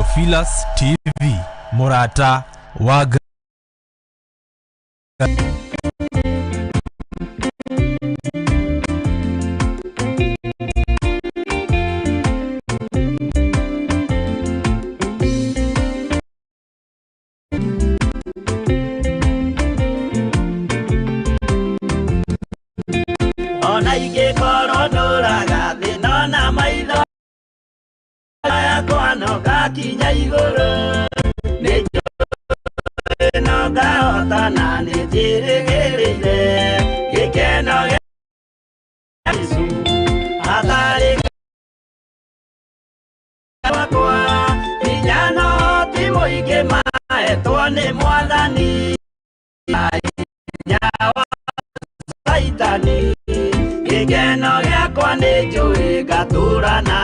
Theophilus TV, mũrata wa Ngai. Ona ingĩkorwo ndũraga thĩ no na maitho yakwa no ngakinya igũrũ, nĩ njũĩ no ngahota na nĩ njĩrĩgĩrĩire gĩkeno gĩa Jesũ hatarĩ gwakwa. Hinya no ti mũingĩ mahetwo nĩ Mwathani, hinya wa Caitani. Gĩkeno gĩakwa nĩ njũĩ ngatũra na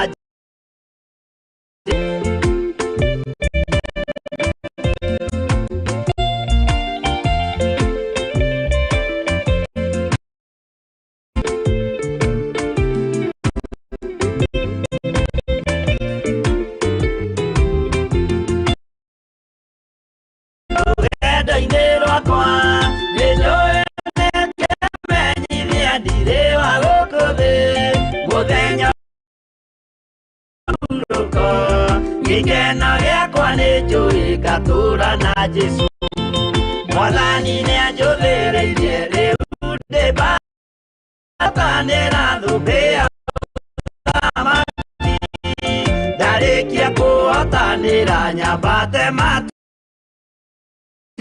rũgendo-inĩ rwakwa. Nĩ njũĩ nĩngĩmenyithia ndirĩ wa gũkũ thĩ, mũthenya hurũko. Gĩkeno gĩakwa nĩ njũĩ ngatũra na Jesũ. Mwathani nĩanjũthĩrĩirie, rĩu ndĩmbatanĩra thũmbĩ ya ũthamaki. Ndarĩkia kũhotanĩra nyambate matu,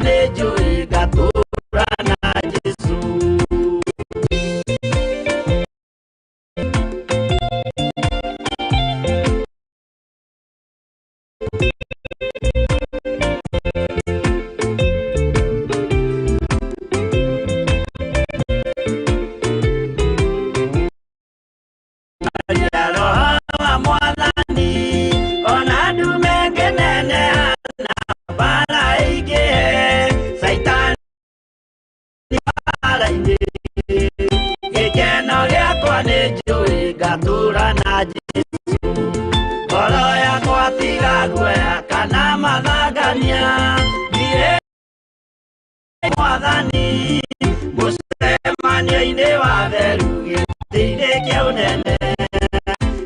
nĩ njũĩ ngatũra na Jesũ. Roho wa Mwathani ona ndume ngĩneneha na mbara ĩingĩhe, Caitani mbara-inĩ. Gĩkeno gĩakwa nĩ njũĩ ngatũra na Jesũ. Ngoro yakwa tiga guoya kana mathangania, ndirĩ Mwathani mũcemanio-inĩ wa theru gĩtĩ-inĩ kĩa ũnene.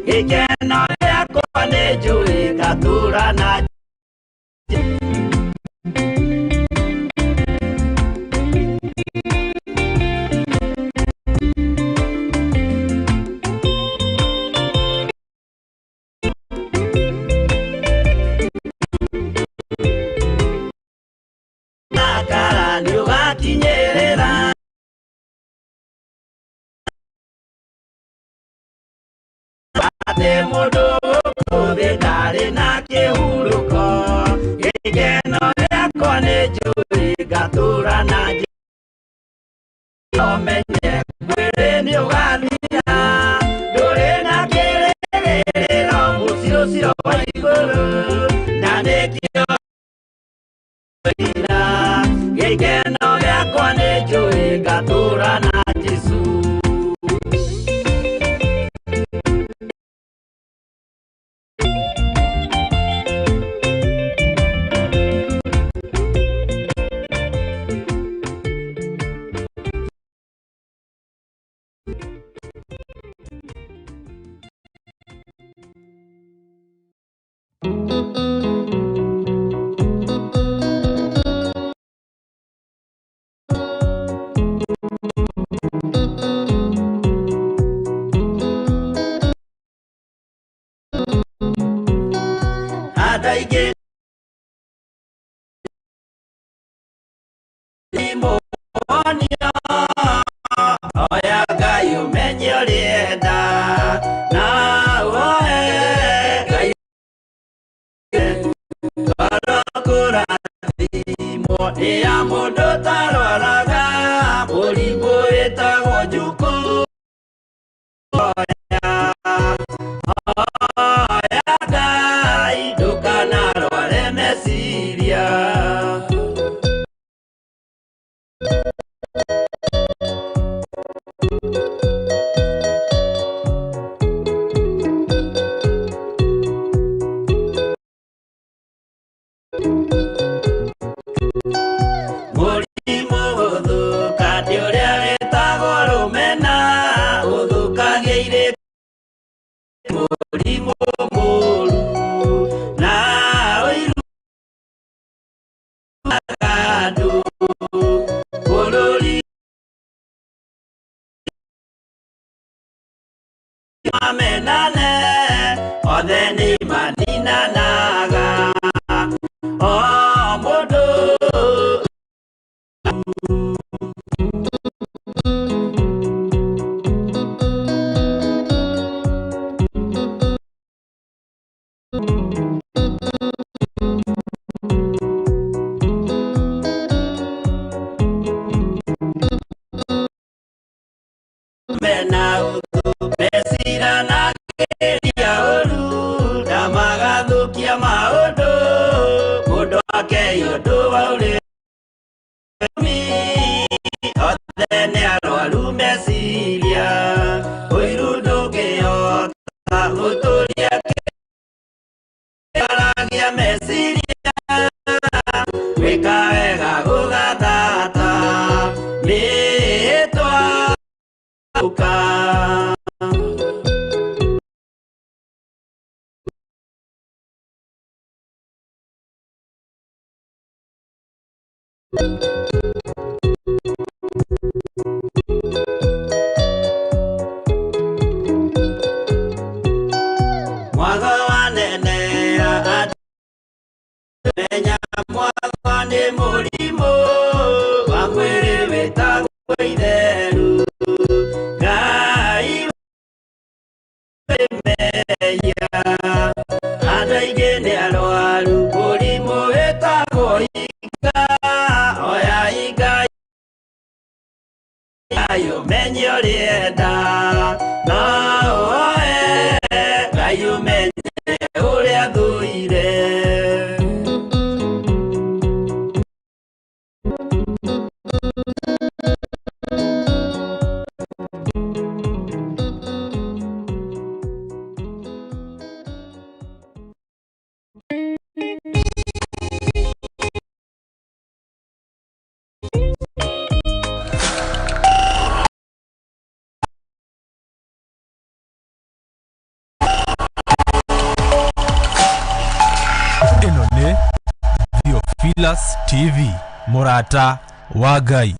Gĩkeno gĩakwa nĩ njũĩ ngatũra na Nakara nĩ ũgakinyĩrĩra atĩ mũndũ gũkũ thĩ ndarĩ na kĩhurũko. Gĩkeno gĩakwa nĩ njũĩ ngatũra na Jesũ. Ũmenye mwĩrĩ nĩ ũgathira, ndũrĩ na kĩrĩgĩrĩro mũciĩ ũcio wa igũrũ, na nĩkĩo ira. Gĩkeno gĩakwa nĩ njũĩ ngatũra na Jesũ. Andũ aingĩ nĩ mũhonio, hoya Ngai ũmenye ũrĩenda, na ũhoe Ngai ngoro kũrathimwo nĩ ya mũndũ ũtarwaraga mũrimũ wĩtagwo njukũ. Hoya Ngai ndũkanarware. Maninanaga o mũndũ. Mena ũthũ meciranagĩria ũru na magathũkia maũndũ mũndũ ake ũndũ wa ũrĩmi othe nĩ arwaru meciria ũiru ndũngĩhota gũtũria kĩaragia meciria gwĩka wega gũgathata mĩĩtwa ũka. Mwago wanenea menya mwago nĩ mũrimũ wa mwĩrĩ wĩtagwo itheru Ngai wĩmehia andũ aingĩ nĩ arwaru mũrimũ wĩtagwo hinga oya hinga Ngai ũmenye ũrĩenda no ũoe Ngai ũmenye ũrĩa thũire. Ĩno nĩ Theophilus TV, mũrata wa Ngai.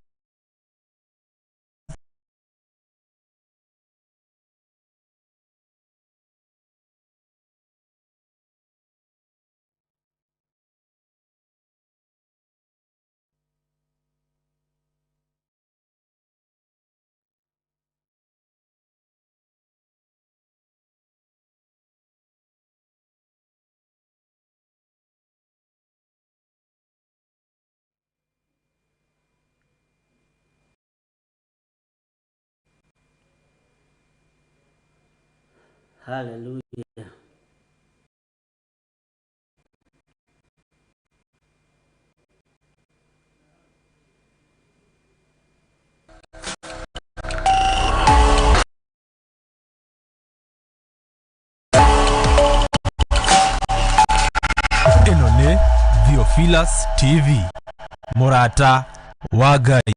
Hallelujah. Ĩno nĩ Theophilus TV, mũrata wa Ngai.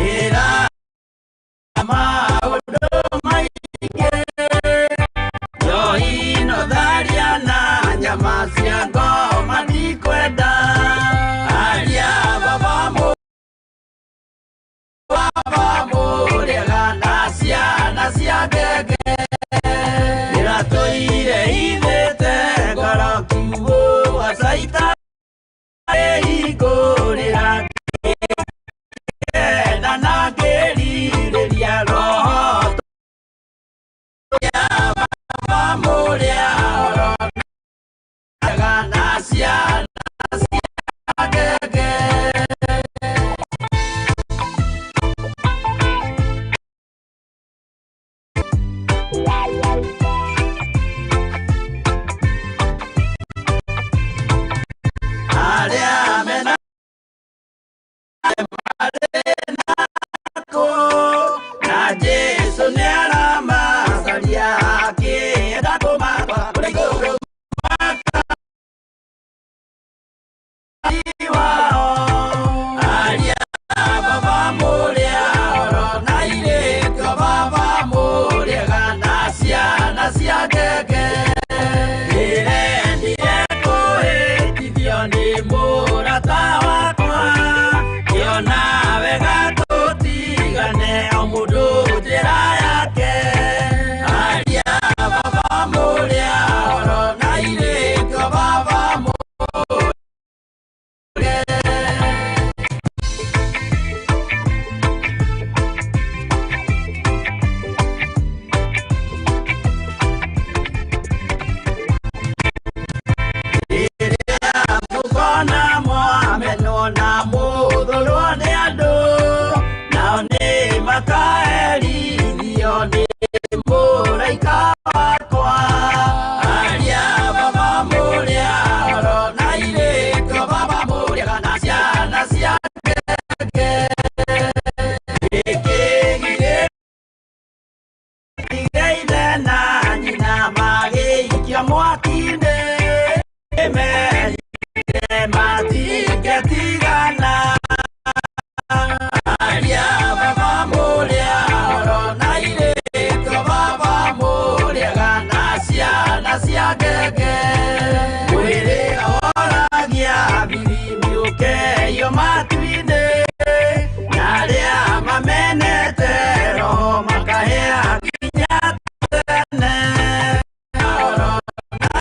Ĩra maũndũ maingĩ njohi no tharia na nyama cia ngoma ndikwenda aria baba mũrĩaga na ciana cia ngenge ĩratũire ithĩte ngoro kiugũ wa caitani ĩhingũrĩra na nakĩrirĩria roho ya baba mũrĩa ũronaga na ciana cia ngenge. Arĩa mena kũ na Jesũ nĩaramacaria akĩenda kũmatwara kũrĩa igũrũ. wao aria baba mũrĩa oro na irĩko baba mũrĩega na ciana cia ngenge ndĩrendire kũhĩtithio nĩ mũrata wakwa ngĩona wega tũtigane o mũndũ njĩra yake aria baba mũrĩa oro na irĩko baba mũrĩa. Mũkona mwamenwo na mũthũrwo nĩ andũ nao nĩ makaherithio nĩ mũraika wakwa aria baba mũrĩa oro na irĩko baba mũrĩega na ciana cia ngenge gĩkĩgirĩire na nyina magĩikio mwaki-inĩ merire matingetigana aria baba mũrĩa oro na irĩko baba mũrĩega na ciana cia ngenge mwĩrĩ woragia birimbi ũkeio matu-inĩ na arĩa mamenete roho makahĩa nginya tene oro na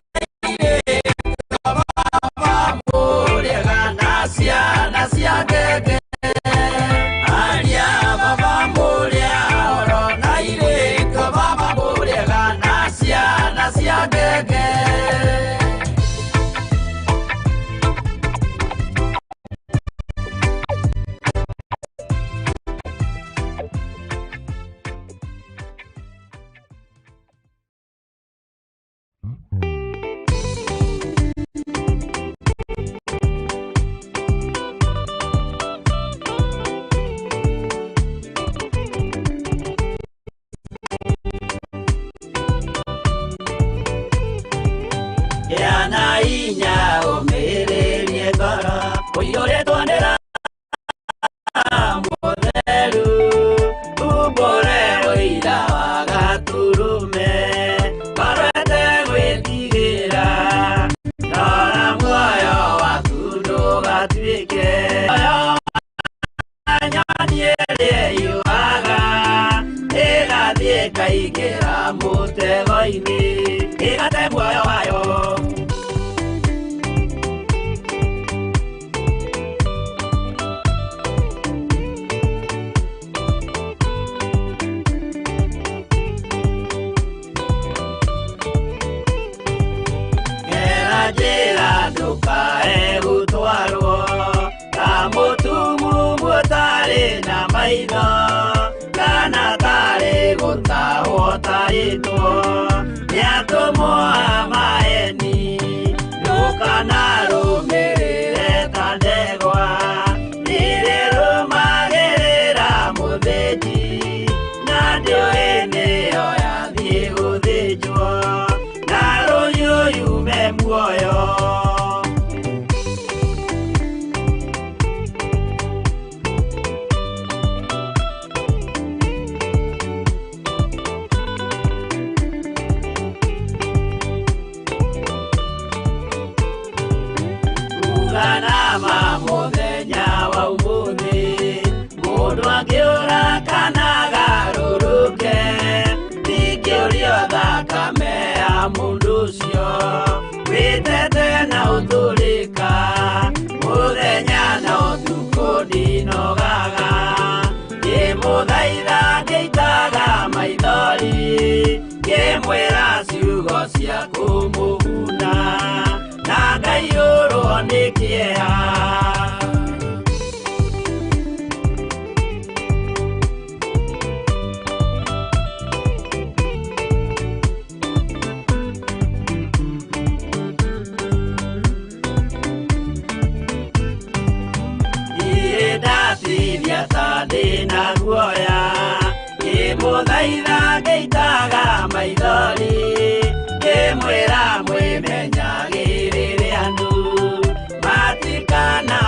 irĩko baba mũrĩega na ciana cia ngenge aria baba mũrĩa oro na irĩko baba mũrĩega na ciana cia ngenge. Gĩa na hinya ũmĩrĩrie ngoro ũiyũrĩtwo nĩ Roho Mũtheru umbũre ũira wa Gatũrũme ngoro ĩtegwĩtigĩra rora muoyo waku ndũgatuĩke muoyo wa nyoni ĩrĩa ĩyũaga ĩgathiĩ ĩkaingĩra mũtego-inĩ ĩgate muoyo wayo. Gera njĩra ndũkae gũtwarwo ta mũtumumu ũtarĩ na maitho kana tarĩ gũtahwo tarĩtwo nĩ atũmwo a maeni ndũkanarũmĩrĩre ta ndegwa nĩrĩrũmagĩrĩra mũthĩnji na ndĩũĩ nĩyo yathiĩ gũthĩnjwo na rũhiũ yume muoyo. Uganama mũthenya wa ũmũthĩ mũndũ angĩũra kana agarũrũke ndingĩũrio thakame ya mũndũ ũcio wĩtete na ũtũrĩka mũthenya na ũtukũ ndinogaga ngĩmũthaitha ngĩitaga maithori ngĩmwĩra ciugo cia kũmũguna na ngaiyũrwo nĩ kĩeha. Ndatithia ta ndĩna guoya ngĩmũthaitha ngĩitaga maithori ngĩmwĩra mwĩmenyagĩrĩre andũ matikana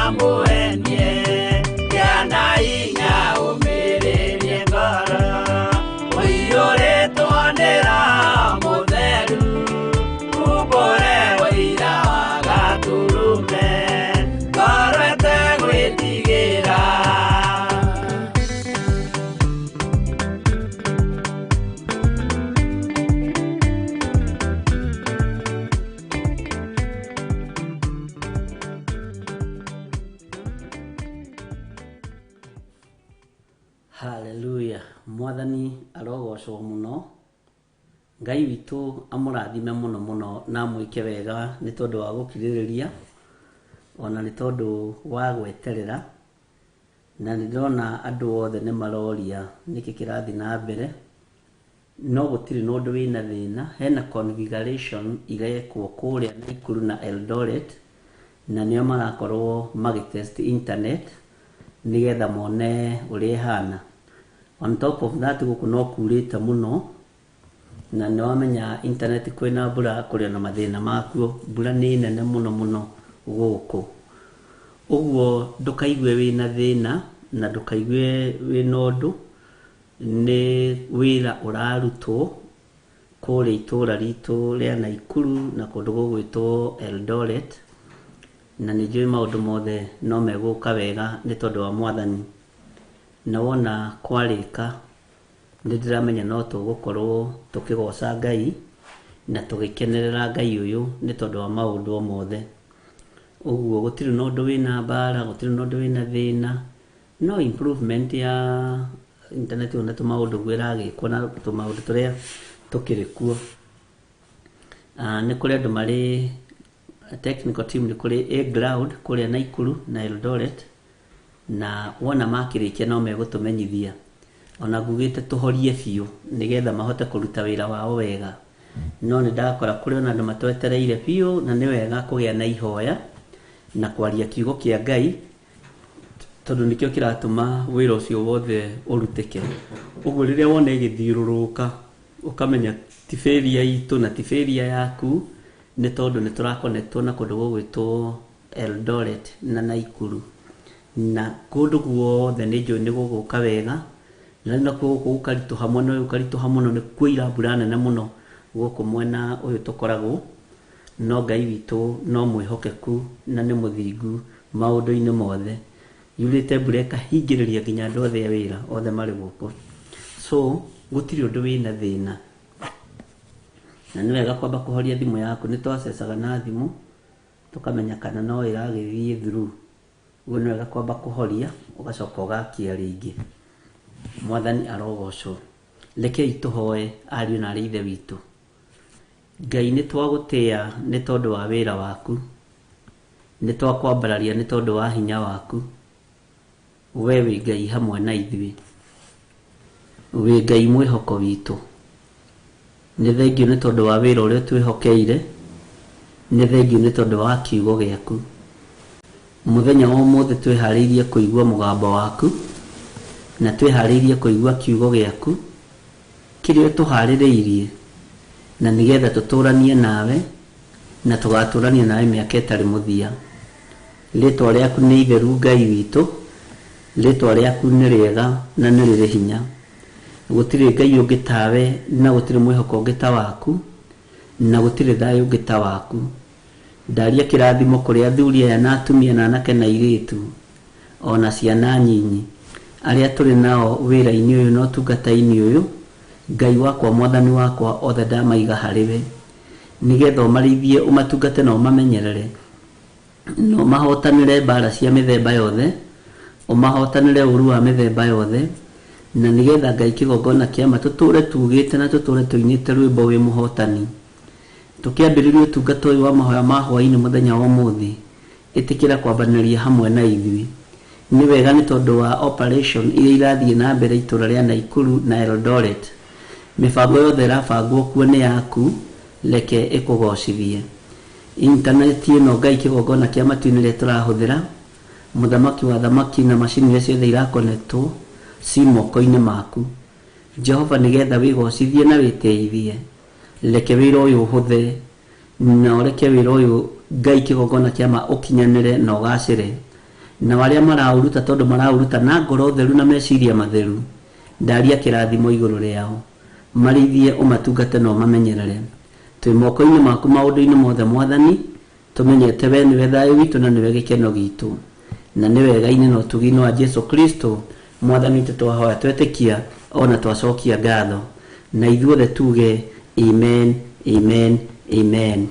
Haleluya. Mwathani arogocwo mũno. Ngai witũ amũrathime mũno mũno na amwĩke wega nĩ tondũ wa gũkirĩrĩria ona nĩ tondũ wa gweterera. Na nĩ ndĩrona andũ othe nĩ maroria nĩkĩ kĩrathiĩ na mbere, no gũtirĩ na ũndũ wĩna thĩna. Hena configuration irekwo kũrĩa Naikuru na Eldoret, na nĩo marakorwo magĩtest internet nĩgetha mone ũrĩa ĩhana. On top of that, gũkũ no kurĩte mũno, na nĩ wamenya internet kwĩna mbura kũrĩ na mathĩna makuo. Mbura nĩ nene mũno mũno gũkũ, ũguo ndũkaigue wĩna thĩna na ndũkaigue wĩna ũndũ. Nĩ wĩra ũrarutwo kũrĩa itũra ritũ rĩa Naikuru na kũndũ gũgwĩtwo Eldoret, na nĩ njũĩ maũndũ mothe no megũka wega nĩ tondũ wa Mwathani. Na wona kwarĩka, nĩ ndĩramenya no tũgũkorwo tũkĩgoca Ngai na tũgĩkenerera Ngai ũyũ nĩ tondũ wa maũndũ o mothe. Ũguo gũtirĩ na ũndũ wĩna mbara, gũtirĩ na ũndũ wĩna thĩna, no improvement ya internet na tũmaũndũ ũguo ĩragĩkwo na tũmaũndũ tũrĩa tũkĩrĩ kuo. Nĩ kũrĩ andũ marĩ technical team, nĩ kũrĩ A ground kũrĩa Naikuru na Eldoret, na wona makĩrĩkia no megũtũmenyithia. Ona ngugĩte tũhorie biũ nĩgetha mahote kũruta wĩra wao wega, no nĩ ndakora kũrĩ ona andũ matwetereire biũ, na nĩ wega kũgĩa na ihoya na kwaria kiugo kĩa Ngai, tondũ nĩkĩo kĩratũma wĩra ũcio wothe ũrutĩke. Ũguo rĩrĩa wona ĩgĩthiũrũrũka, ũkamenya ti failure itũ na ti failure yaku, nĩ tondũ nĩ tũrakonetwo na kũndũ gũgwĩtwo Eldoret na Naikuru, na kũndũ guothe nĩ njũĩ nĩ gũgũka wega. Na rĩu nakuo gũkũ gũkaritũha mũno, gũkaritũha mũno, nĩ kũira mbura nene mũno gũkũ mwena ũyũ tũkoragwo, no Ngai witũ no mwĩhokeku na nĩ mũthingu maũndũ-inĩ mothe. Yurĩte mbura ĩkahingĩrĩria nginya andũ othe a wĩra othe marĩ gũkũ, so gũtirĩ ũndũ wĩna thĩna. Na nĩ wega kwamba kũhoria thimũ yaku. Nĩ twacecaga na thimũ tũkamenya kana no ĩragĩthiĩ through. Ũguo nĩ wega kwamba kũhoria ũgacoka ũgakia rĩngĩ. Mwathani arogocwo. Rekei tũhoe, ariũ na arĩ ithe witũ. Ngai, nĩ twagũtĩa nĩ tondũ wa wĩra waku, nĩ twakwambararia nĩ tondũ wa hinya waku. We wĩ Ngai hamwe na ithuĩ, wĩ Ngai mwĩhoko witũ. Nĩ thengiũ nĩ tondũ wa wĩra ũrĩa twĩhokeire, nĩ thengiũ nĩ tondũ wa kiugo gĩaku. Mũthenya wa ũmũthĩ twĩharĩirie kũigua mũgambo waku, na twĩharĩirie kũigua kiugo gĩaku kĩrĩa ũtũharĩrĩirie, na nĩgetha tũtũranie nawe na tũgatũrania nawe mĩaka ĩtarĩ mũthia. Rĩtwa rĩaku nĩ itheru, Ngai witũ, rĩtwa rĩaku nĩ rĩega na nĩ rĩrĩ hinya. Gũtirĩ Ngai ũngĩ tawe, na gũtirĩ mwĩhoko ũngĩ ta waku, na gũtirĩ thayũ ũngĩ ta waku. Ndaria kĩrathimo kũrĩ athuri aya na atumia na anake na airĩtu ona ciana nyinyi arĩa tũrĩ nao wĩra-inĩ ũyũ na ũtungata-inĩ ũyũ. Ngai wakwa, Mwathani wakwa, othe ndamaiga harĩ we, nĩgetha ũmarĩithie, ũmatungate na ũmamenyerere, na ũmahotanĩre mbara cia mĩthemba yothe, ũmahotanĩre ũru wa mĩthemba yothe, na nĩgetha Ngai kĩgongona kĩa ma tũtũre tugĩte na tũtũre tũinĩte rwĩmbo wĩ mũhotani. Tũkĩambĩrĩria ũtungata ũyũ wa mahoya ma hwaĩ-inĩ mũthenya wa ũmũthĩ, ĩtĩkĩra kwambanĩria hamwe na ithuĩ. Nĩ wega nĩ tondũ wa operation iria irathiĩ na mbere itũra rĩa Naikuru na Eldoret. Mĩbango yothe ĩrabangwo kuo nĩ yaku, reke ĩkũgocithie. Intaneti ĩno, Ngai kĩgongona kĩa matu-inĩ, rĩrĩa tũrahũthĩra, mũthamaki wa thamaki, na macini iria ciothe irakonetwo ci moko-inĩ maku, Jehova, nĩgetha wĩgocithie na wĩtĩithie. Reke wĩra ũyũ ũhũthe, na ũreke wĩra ũyũ, Ngai kĩgongona kĩa ma, ũkinyanĩre na ũgacĩre, na arĩa maraũruta, tondũ maraũruta na ngoro theru na meciria matheru, ndaria kĩrathimo igũrũ rĩao. Marĩithie, ũmatungate na ũmamenyerere. Twĩ moko-inĩ maku maũndũ-inĩ mothe, Mwathani. Tũmenyete we nĩwe thayũ witũ na nĩwe gĩkeno gitũ, na nĩ wega-inĩ na ũtugi-inĩ wa Jesu Kristo Mwathani witũ twahoya, twetĩkia ona twacokia ngatho, na ithuothe tuge amen, amen, amen.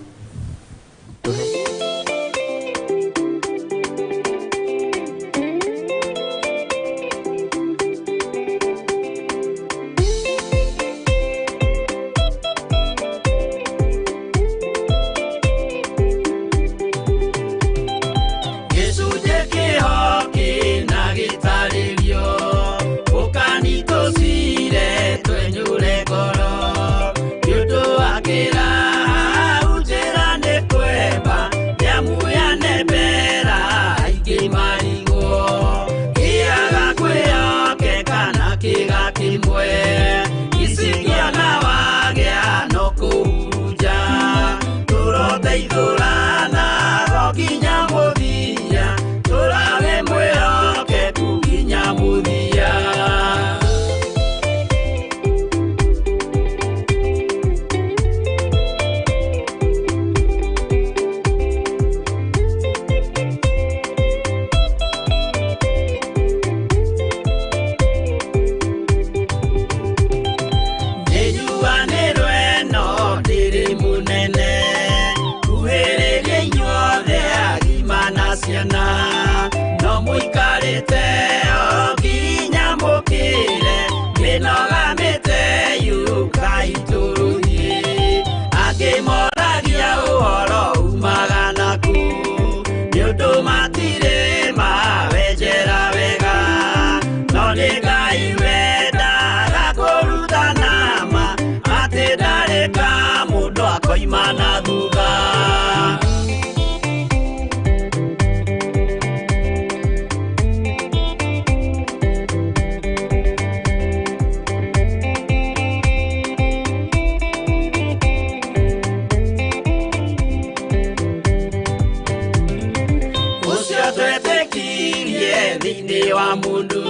Thĩinĩ wa mũndũ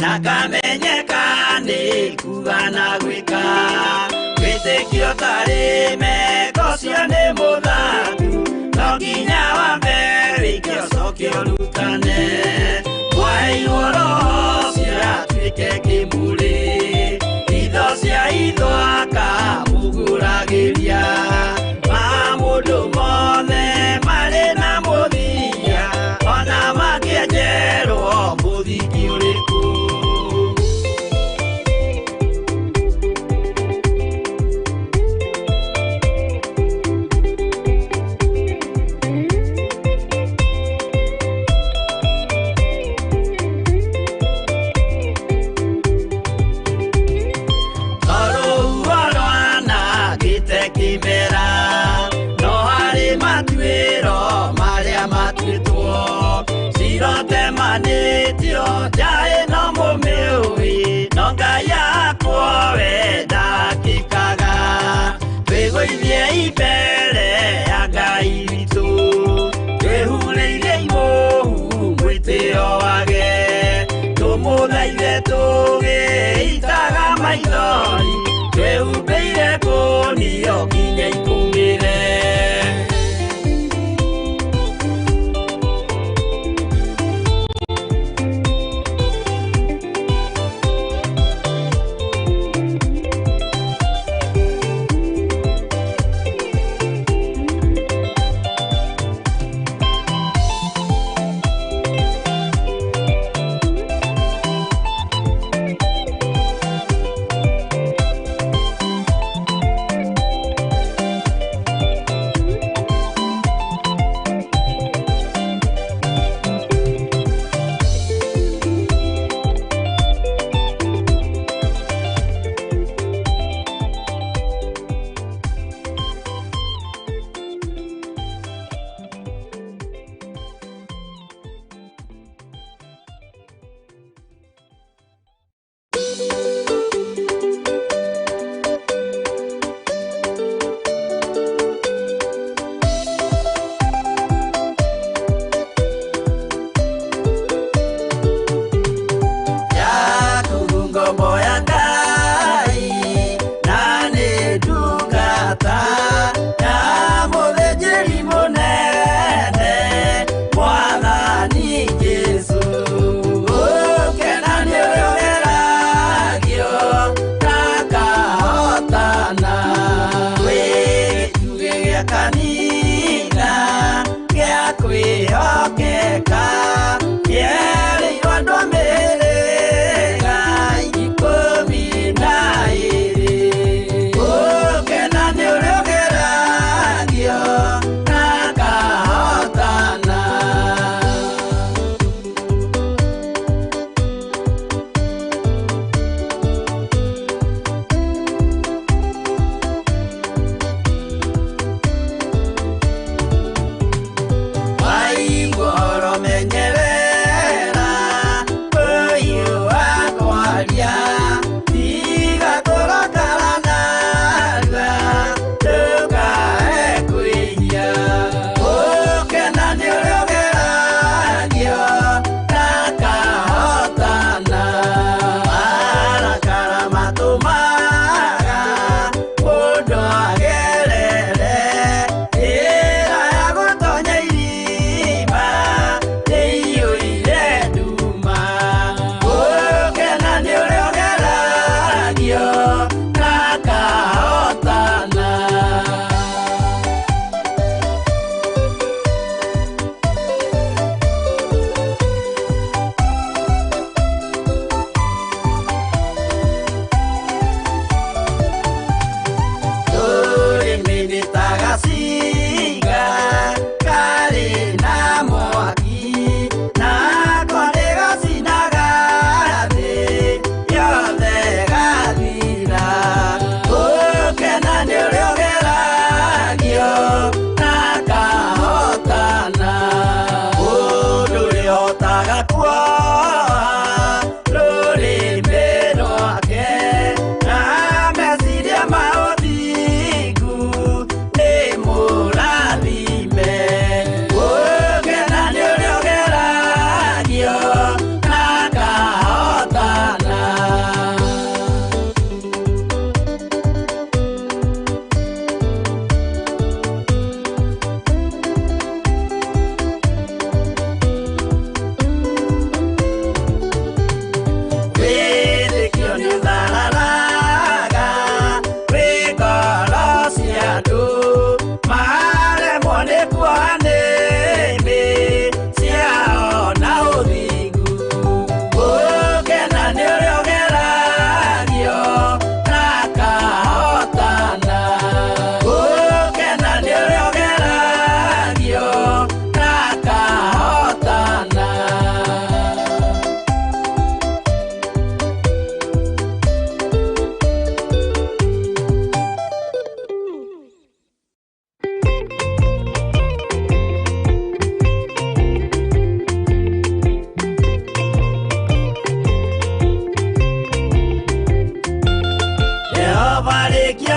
na kamenyeka nĩ kuga na gwĩka wĩtĩkio tarĩ meko cio nĩ mũthaku no nginya wambe wĩke ũcoke ũrutane mwaheirwo roho ũcio atuĩke kĩmũrĩ itho cia itho akamũgũragĩria maũndũ mothe marĩ na mũthia ona makĩenjerwo mũthingi ũrĩkũ. Cirotemanĩtio njaĩ no mũmĩũĩ no Ngai yakwo we ndakĩkaga twĩgũithie mbere ya Ngai witũ twĩhurĩire imũhu mwĩtĩo wage tũmũthaithe tũgĩitaga maithori twĩhumbĩire kũnio nginya ikũmĩre.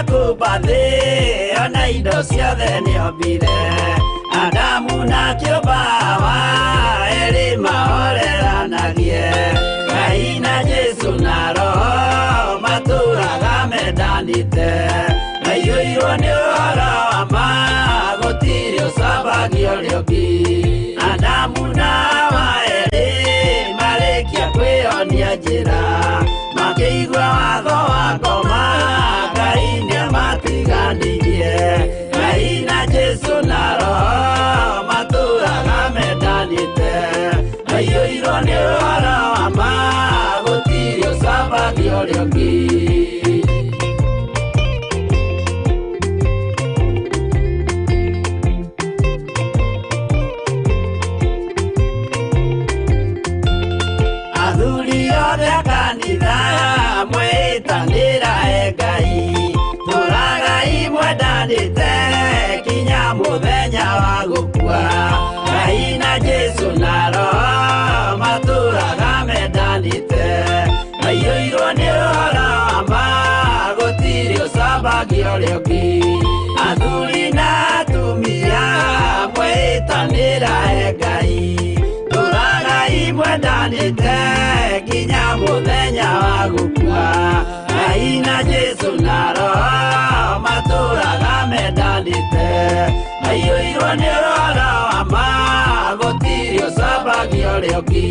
kũmba thĩ ona indo ciothe nĩombire Adamu na kĩũmba Hawa erĩ mahoreranagie Ngai na Jesũ na Roho matũraga mendanĩte maiyũirwo nĩ ũhoro wa ma gũtirĩ ũcambagia ũrĩa ũngĩ Adamu na Hawa erĩ marĩkia kwĩyonia njĩra makĩigua watho wa ngoma Ngai nĩamatiganirie Ngai na Jesũ na Roho matũraga mendanĩte maiyũirwo nĩ ũhoro wa ma gũtirĩ ũcambagia ũrĩa ũngĩ Athuri othe a kanitha mwĩtanĩra e Ngai tũragai mwendanĩte kinya mũthenya wa gũkua Ngai na Jesũ na Roho matũraga mendanĩte maiyũirwo nĩ ũhoro wa ma gũtirĩ ũcambagia ũrĩa ũngĩ Athuri na atumia mwĩtanĩra e Ngai tũragai mwendanĩte nginya mũthenya wa gũkua Ngai na Jesũ na Roho matũraga mendanĩte maiyũirwo nĩ ũhoro wa ma gũtirĩ ũcambagia ũrĩa ũngĩ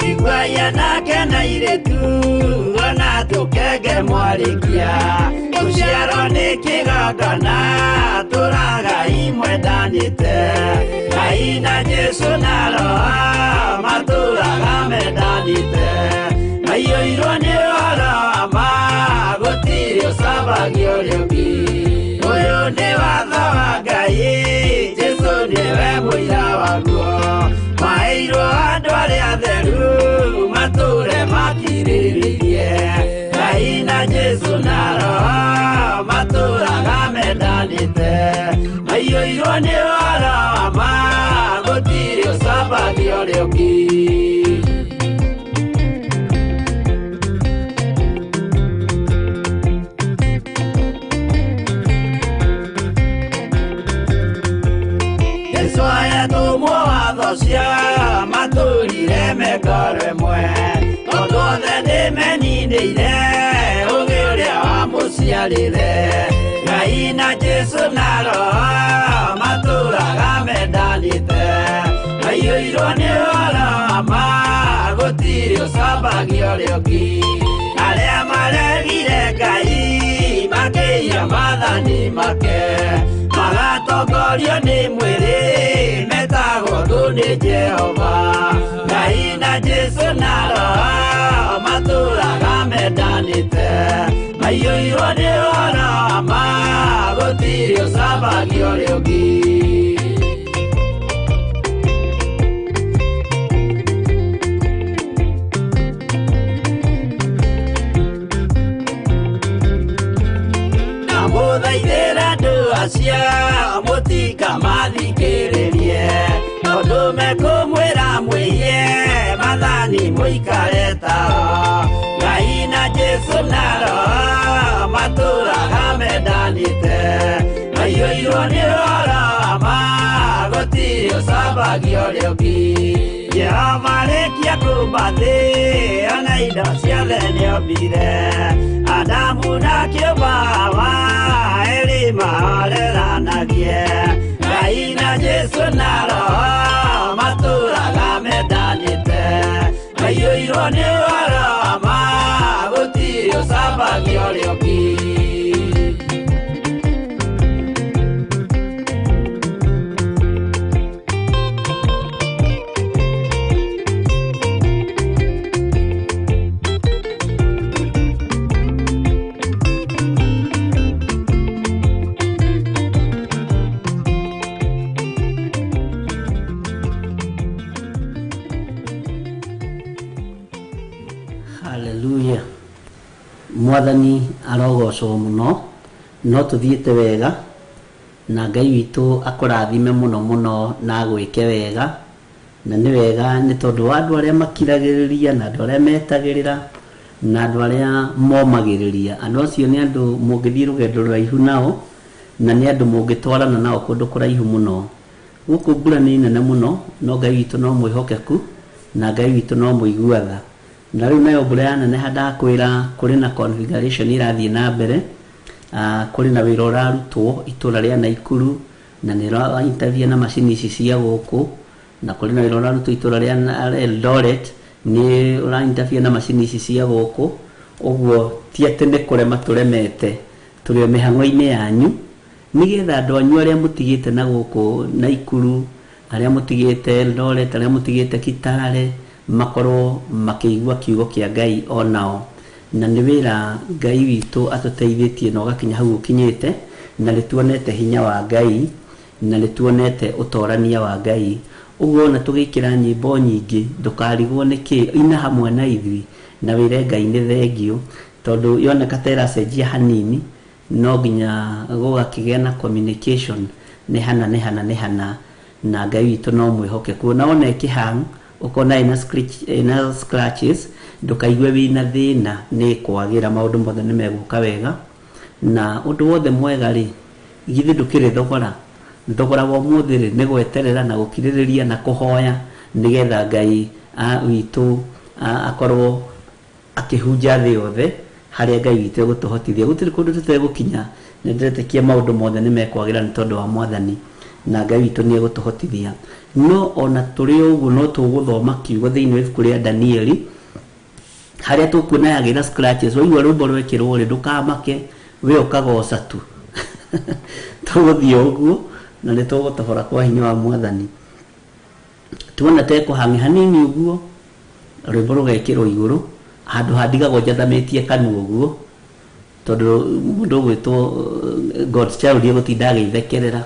Iguai anake na airĩtu ona tũkenge mwarĩkia gũciarwo nĩ kĩgongona tũragai mwendanĩte Ngai na Jesũ na Roho matũraga mendanĩte maiyũirwo nĩ ũhoro wa ma gũtirĩ ũcambagia ũrĩa ũngĩ Ũyũ nĩ watho wa Ngai Jesũ nĩwe mũira waguo maheirwo andũ arĩa atheru matũre makirĩrĩirie Ngai na Jesũ na Roho matũraga mendanĩte maiyũirwo nĩ ũhoro wa ma gũtirĩ ũcambagia ũrĩa ũngĩ Jesũ ayatũmwo watho cia matũrire me ngoro ĩmwe tondũ othe nĩmeninĩire ũgĩ ũrĩa wamũciarire Ngai na Jesũ na Roho matũraga mendanĩte maiyũirwo nĩ ũhoro wa ma gũtirĩ ũcambagia ũrĩa ũngĩ Arĩa maregire Ngai makĩiya maathani make magatongorio nĩ mwĩrĩ metagwo thũ nĩ Jehova Ngai na Jesũ na Roho matũraga mendanĩte maiyũirwo nĩ ũhoro wa ma gũtirĩ ũcambagia ũrĩa ũngĩ Ndamũthaithĩra andũ acio mũtikamathikĩrĩrie tondũ mekũmwĩra mwĩiye maathani mũikare tao Ngai na Jesũ na Roho matũraga mendanĩte maiyũirwo nĩ ũhoro wa ma gũtirĩ ũcambagia ũrĩa ũngĩ Jehova arĩkia kũmba thĩ ona indo ciothe nĩombire Adamu na kĩũmba Hawa erĩ mahoreranagie Ngai na Jesũ na Roho matũraga mendanĩte maiyũirwo nĩ ũhoro wa ma gũtirĩ ũcambagia ũrĩa ũngĩ Hallelujah. Mwathani arogocwo mũno no tũthiĩte wega Na Ngai witũ akũrathime mũno mũno na agwĩke wega. Na nĩ wega nĩ tondũ wa andũ arĩa makiragĩrĩria na andũ arĩa metagĩrĩra na andũ arĩa momagĩrĩria. Andũ acio nĩ andũ mũngĩthiĩ rũgendo rũraihu nao, na nĩ andũ mũngĩtwarana nao kũndũ kũraihu mũno. Gũkũ mbura nĩ nene mũno, no Ngai witũ no mwĩhokeku na Ngai witũ no mũigua tha. Na rĩu nayo mbura yaneneha ndakwĩra kũrĩ na configuration irathiĩ na mbere. Kũrĩ na wĩra ũrarutwo itũra rĩa Naikuru na nĩ ra interview na macini ici cia gũkũ, na kũrĩ na wĩra ũrarutwo itũra rĩa Eldoret nĩ ũra interview na macini ici cia gũkũ. Ũguo ti atĩ nĩ kũrema tũremete, tũrĩ o mĩhang'o-inĩ yanyu nĩgetha andũ anyu arĩa mũtigĩte na gũkũ Naikuru, arĩa mũtigĩte Eldoret, arĩa mũtigĩte Kitale makorwo makĩigua kiugo kĩa Ngai onao. Na nĩ wĩra Ngai witũ atũteithĩtie na ũgakinya hau ũkinyĩte, na nĩ tuonete hinya wa Ngai na nĩ tuonete ũtorania wa Ngai. Ũguo ona tũgĩkĩra nyĩmbo nyingĩ ndũkarigwo nĩkĩ, ina hamwe na ithuĩ na wĩre Ngai nĩ thengio, tondũ yoneka ta ĩracenjia hanini no nginya gũgakĩgĩa na communication nĩ hana nĩ hana nĩ hana, na Ngai witũ no mwĩhokeku. Na wona ĩkĩhang ũkona ĩna scratch, ĩna scratches, ndũkaigue wĩna thĩna, nĩ kwagĩra, maũndũ mothe nĩ megũka wega. Na ũndũ wothe mwega rĩ, githĩ ndũkĩrĩ thogora? Thogora wa ũmũthĩ rĩ, nĩ gweterera na gũkirĩrĩria na kũhoya nĩgetha Ngai witũ akorwo akĩhunja thĩ yothe harĩa Ngai witũ egũtũhotithia. Gũtirĩ kũndũ tũtegũkinya, nĩ ndĩretĩkia maũndũ mothe nĩ mekwagĩra nĩ tondũ wa Mwathani, na Ngai witũ nĩ egũtũhotithia. No ona tũrĩ ũguo no tũgũthoma kiugo thĩinĩ wa ibuku rĩa Danieli harĩa tũkuona yagĩra scratches. Waigua rwĩmbo rwekĩrwo rĩ, ndũkamake, we ũkagoca tu. Tũgũthiĩ ũguo na nĩ tũgũtohora kwa hinya wa Mwathani. Tuona tekũhang'e hanini ũguo, rwĩmbo rũgekĩrwo igũrũ, handũ handigagwo njathamĩtie kanua ũguo, tondũ mũndũ ũgwĩtwo God's Child egũtinda agĩthekerera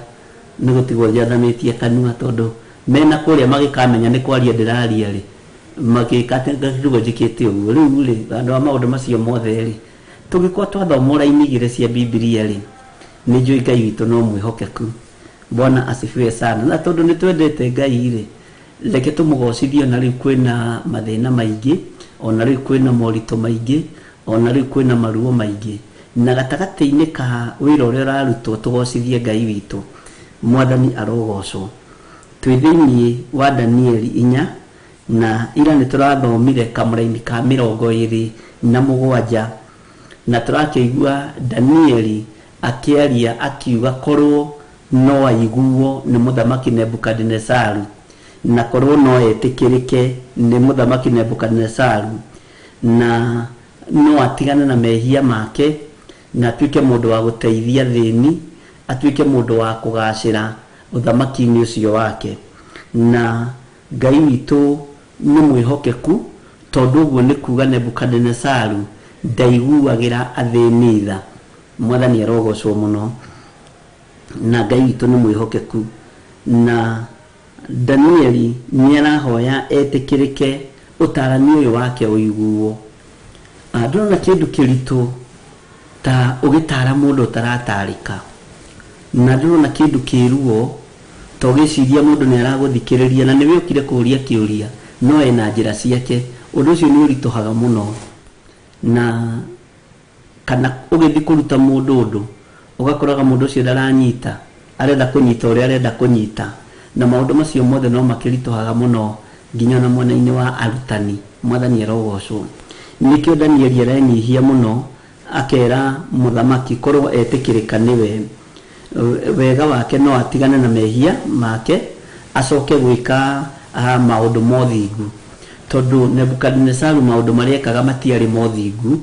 nĩ gũtigwo njathamĩtie kanua, tondũ mena kũrĩa magĩkamenya nĩ kwaria ndĩraria rĩ, magĩkatigwo njĩkĩte ũguo. Rĩu rĩ, handũ ha maũndũ macio mothe rĩ, tũngĩkorwo twathoma raini igĩrĩ cia Bibilia rĩ, nĩ njũĩ Ngai witũ no mwĩhokeku. Bwana asifiwe sana. Na tondũ nĩ twendete Ngai rĩ, reke tũmũgocithie ona rĩu kwĩna mathĩna maingĩ, ona rĩu kwĩna moritũ maingĩ, ona rĩu kwĩna maruo maingĩ, na gatagatĩ-inĩ ka wĩra ũrĩa ũrarutwo tũgocithie Ngai witũ. Mwathani arogocwo. Twĩ thĩinĩ wa Danieli 4, na ira nĩ tũrathomire kamũraini ka 27, na tũrakĩigua Danieli akĩaria akiuga korwo no aiguo nĩ mũthamaki Nebukadinesaru, na korwo no etĩkĩrĩke nĩ mũthamaki Nebukadinesaru, na no atigane na mehia make, na atuĩke mũndũ wa gũteithia thĩni, atuĩke mũndũ wa kũgacĩra ũthamaki-inĩ ũcio wake. Na Ngai witũ nĩ mwĩhokeku, tondũ ũguo nĩ kuga Nebukadinesaru ndaiguagĩra athĩni tha. Mwathani arogocwo mũno. Na Ngai witũ nĩ mwĩhokeku. Na Danieli nĩ arahoya etĩkĩrĩke ũtarani ũyũ wake ũiguo. Ndũrona kĩndũ kĩritũ ta ũgĩtara mũndũ ũtaratarĩka, na ndũrona kĩndũ kĩruo ta ũgĩciria mũndũ nĩ aragũthikĩrĩria na nĩwe ũkire kũũria kĩũria no ena njĩra ciake. Ũndũ ũcio nĩ ũritũhaga mũno. Na kana ũgĩthiĩ kũruta mũndũ ũndũ, ũgakoraga mũndũ ũcio ndaranyita, arenda kũnyita ũrĩa arenda kũnyita, na maũndũ macio mothe no makĩritũhaga mũno nginya ona mwena-inĩ wa arutani. Mwathani arogocwo. Nĩkĩo Danieli arenyihia mũno, akera mũthamaki korwo etĩkĩrĩka nĩwe, wega wake no atigane na mehia make, acoke gwĩka maũndũ mothingu, tondũ Nebukadinesaru maũndũ marĩa ekaga matiarĩ mothingu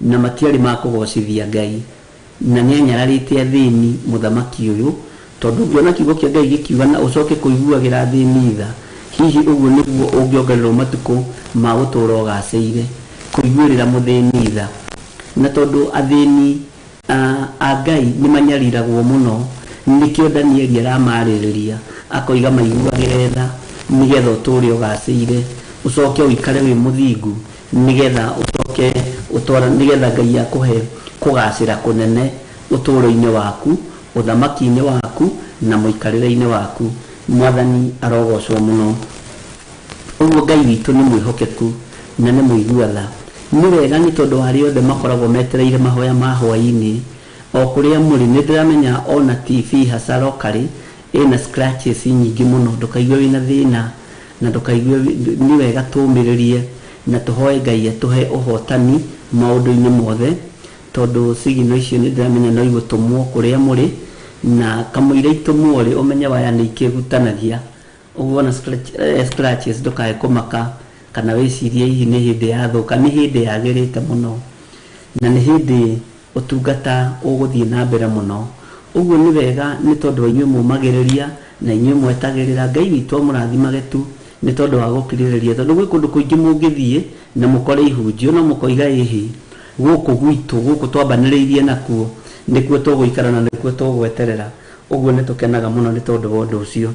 na matiarĩ ma kũgocithia Ngai, na nĩ anyararĩte athĩni mũthamaki ũyũ, tondũ ũngĩona kiugo kĩa Ngai gĩkiuga na ũcoke kũiguagĩra athĩni tha, hihi ũguo nĩguo ũngĩongererwo matukũ ma gũtũũra ũgacĩire, kũiguĩrĩra mũthĩni tha. Na tondũ athĩni a Ngai nĩ manyariragwo mũno, nĩkĩo Danieli aramarĩrĩria akoiga maiguagĩre tha nĩgetha ũtũũre ũgacĩire, ũcoke ũikare wĩ mũthingu, nĩgetha ũcoke ũtwara, nĩgetha Ngai akũhe kũgacĩra kũnene ũtũũro-inĩ waku, ũthamaki-inĩ waku na mũikarĩre-inĩ waku. Mwathani arogocwo mũno. Ũguo Ngai witũ nĩ mwĩhokeku na nĩ mũigua tha. Nĩ wega nĩ tondũ wa arĩa othe makoragwo metereire mahoya ma hwaĩ-inĩ o kũrĩa mũrĩ. Nĩ ndĩramenya ona TV hasa locally ĩna scratches nyingĩ mũno, ndũkaigue wĩna thĩna na ndũkaigue nĩ wega tũmĩrĩrie na tũhoe Ngai atũhe ũhotani maũndũ-inĩ mothe, tondũ sigino icio nĩ ndĩramenya no igũtũmwo kũrĩa mũrĩ, na kamũira itũmwo rĩ ũmenye waya nĩ ikĩgutanagia. Ũguo ona scratches ndũkae kũmaka kana wĩcirie hihi nĩ hĩndĩ yathũka, nĩ hĩndĩ yagĩrĩte mũno na nĩ hĩndĩ ũtungata ũgũthiĩ na mbere mũno. Ũguo nĩ wega nĩ tondũ wa inyuĩ mũmagĩrĩria na inyuĩ mwetagĩrĩra. Ngai witũ amũrathimage tu nĩ tondũ wa gũkirĩrĩria, tondũ gwĩ kũndũ kũingĩ mũngĩthiĩ na mũkore ihunjio no mũkoiga ĩhĩ gũkũ gwitũ gũkũ twambanĩrĩirie nakuo nĩkuo tũgũikara na nĩkuo tũgweterera. Ũguo nĩ tũkenaga mũno nĩ tondũ wa ũndũ ũcio.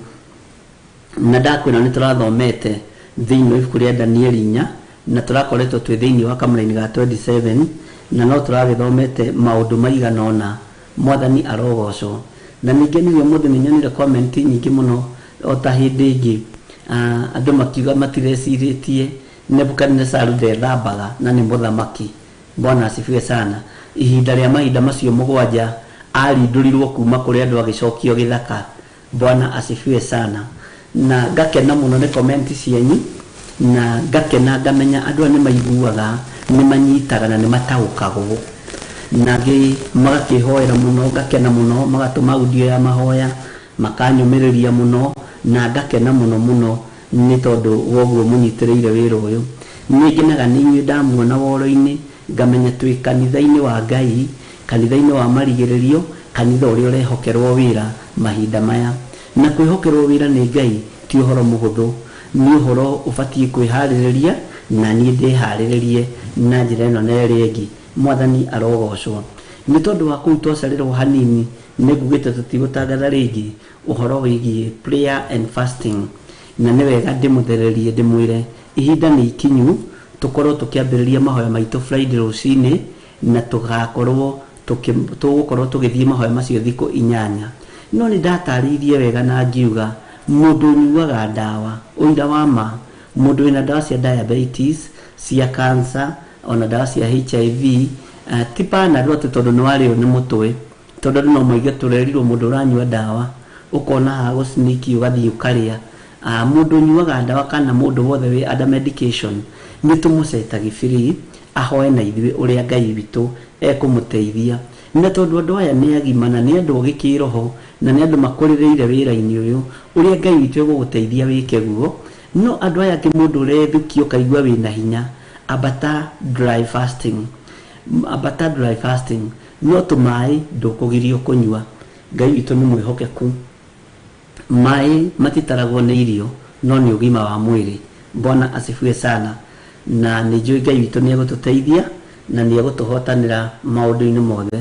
Na ndakwĩra nĩ tũrathomete thĩinĩ wa ibuku rĩa Danieli 4 na tũrakoretwo twĩ thĩinĩ wa kamũraini ga 27 na no tũragĩthomete maũndũ maigana ũna. Mwathani arogocwo. Na ningĩ nĩ ũmũthĩ nĩ nyonire comment nyingĩ mũno o ta hĩndĩ ĩngĩ, andũ makiuga matirecirĩtie Nebukadnezaru ndethambaga na nĩ mũthamaki. Bwana asifiwe sana. Ihinda rĩa mahinda macio mũgwanja arindũrirwo kuma kũrĩ andũ agĩcokio gĩthaka. Bwana asifiwe sana. Na ngakena mũno nĩ comment cianyu, na ngakena ngamenya andũ aya nĩ maiguaga, nĩ manyitaga na nĩ mataũkagwo. Na angĩ magakĩhoera mũno, ngakena mũno, magatũma audio ya mahoya, makanyũmĩrĩria mũno, na ngakena mũno mũno nĩ tondũ wa ũguo mũnyitĩrĩire wĩra ũyũ. Nĩ ngenaga nĩ inyuĩ ndamuona woro-inĩ, ngamenya twĩ kanitha-inĩ wa Ngai, kanitha-inĩ wa marigĩrĩrio, kanitha ũrĩa ũrehokerwo wĩra mahinda maya. Na kwĩhokerwo wĩra nĩ Ngai ti ũhoro mũhũthũ, nĩ ũhoro ũbatiĩ kwĩharĩrĩria, na niĩ ndĩharĩrĩrie na njĩra ĩno na ĩrĩa ĩngĩ. Mwathani arogocwo. Nĩ tondũ wa kũu twacererwo hanini, nĩ ngugĩte tũtigũtangatha rĩngĩ ũhoro wĩgiĩ prayer and fasting, na nĩ wega ndĩmũthererie ndĩmwĩre ihinda nĩ ikinyu tũkorwo tũkĩambĩrĩria mahoya maitũ Friday rũcinĩ, na tũgakorwo tũgũkorwo tũgĩthiĩ mahoya macio thikũ 8. No nĩ ndatarĩirie wega na ngiuga mũndũ ũnyuaga ndawa, ũira wa ma, mũndũ wĩna ndawa cia diabetes, cia cancer, ona ndawa cia HIV, ti Panadol atĩ tondũ nĩ warĩo nĩ mũtwe, tondũ andũ no moige tũrerirwo mũndũ ũranyua ndawa ũkona haha gũsniki ũgathiĩ ũkarĩa. Mũndũ ũnyuaga ndawa kana mũndũ wothe wĩ under medication nĩ tũmũcetagi free ahoe na ithuĩ ũrĩa Ngai witũ ekũmũteithia. Na tondũ andũ aya nĩ agima na nĩ andũ ogĩ kĩroho na nĩ andũ makũrĩrĩire wĩra-inĩ ũyũ, ũrĩa Ngai witũ egũgũteithia wĩke guo. No andũ aya angĩ mũndũ ũrethukia ũkaigua wĩna hinya, ambata dry fasting, ambata dry fasting, no tũmaĩ ndũkũgirio kũnyua. Ngai witũ nĩ mwĩhokeku. Maĩ matitaragwo nĩ irio, no nĩ ũgima wa mwĩrĩ. Bwana asifiwe sana. Na nĩ njũĩ Ngai witũ nĩ egũtũteithia na nĩ egũtũhotanĩra maũndũ-inĩ mothe.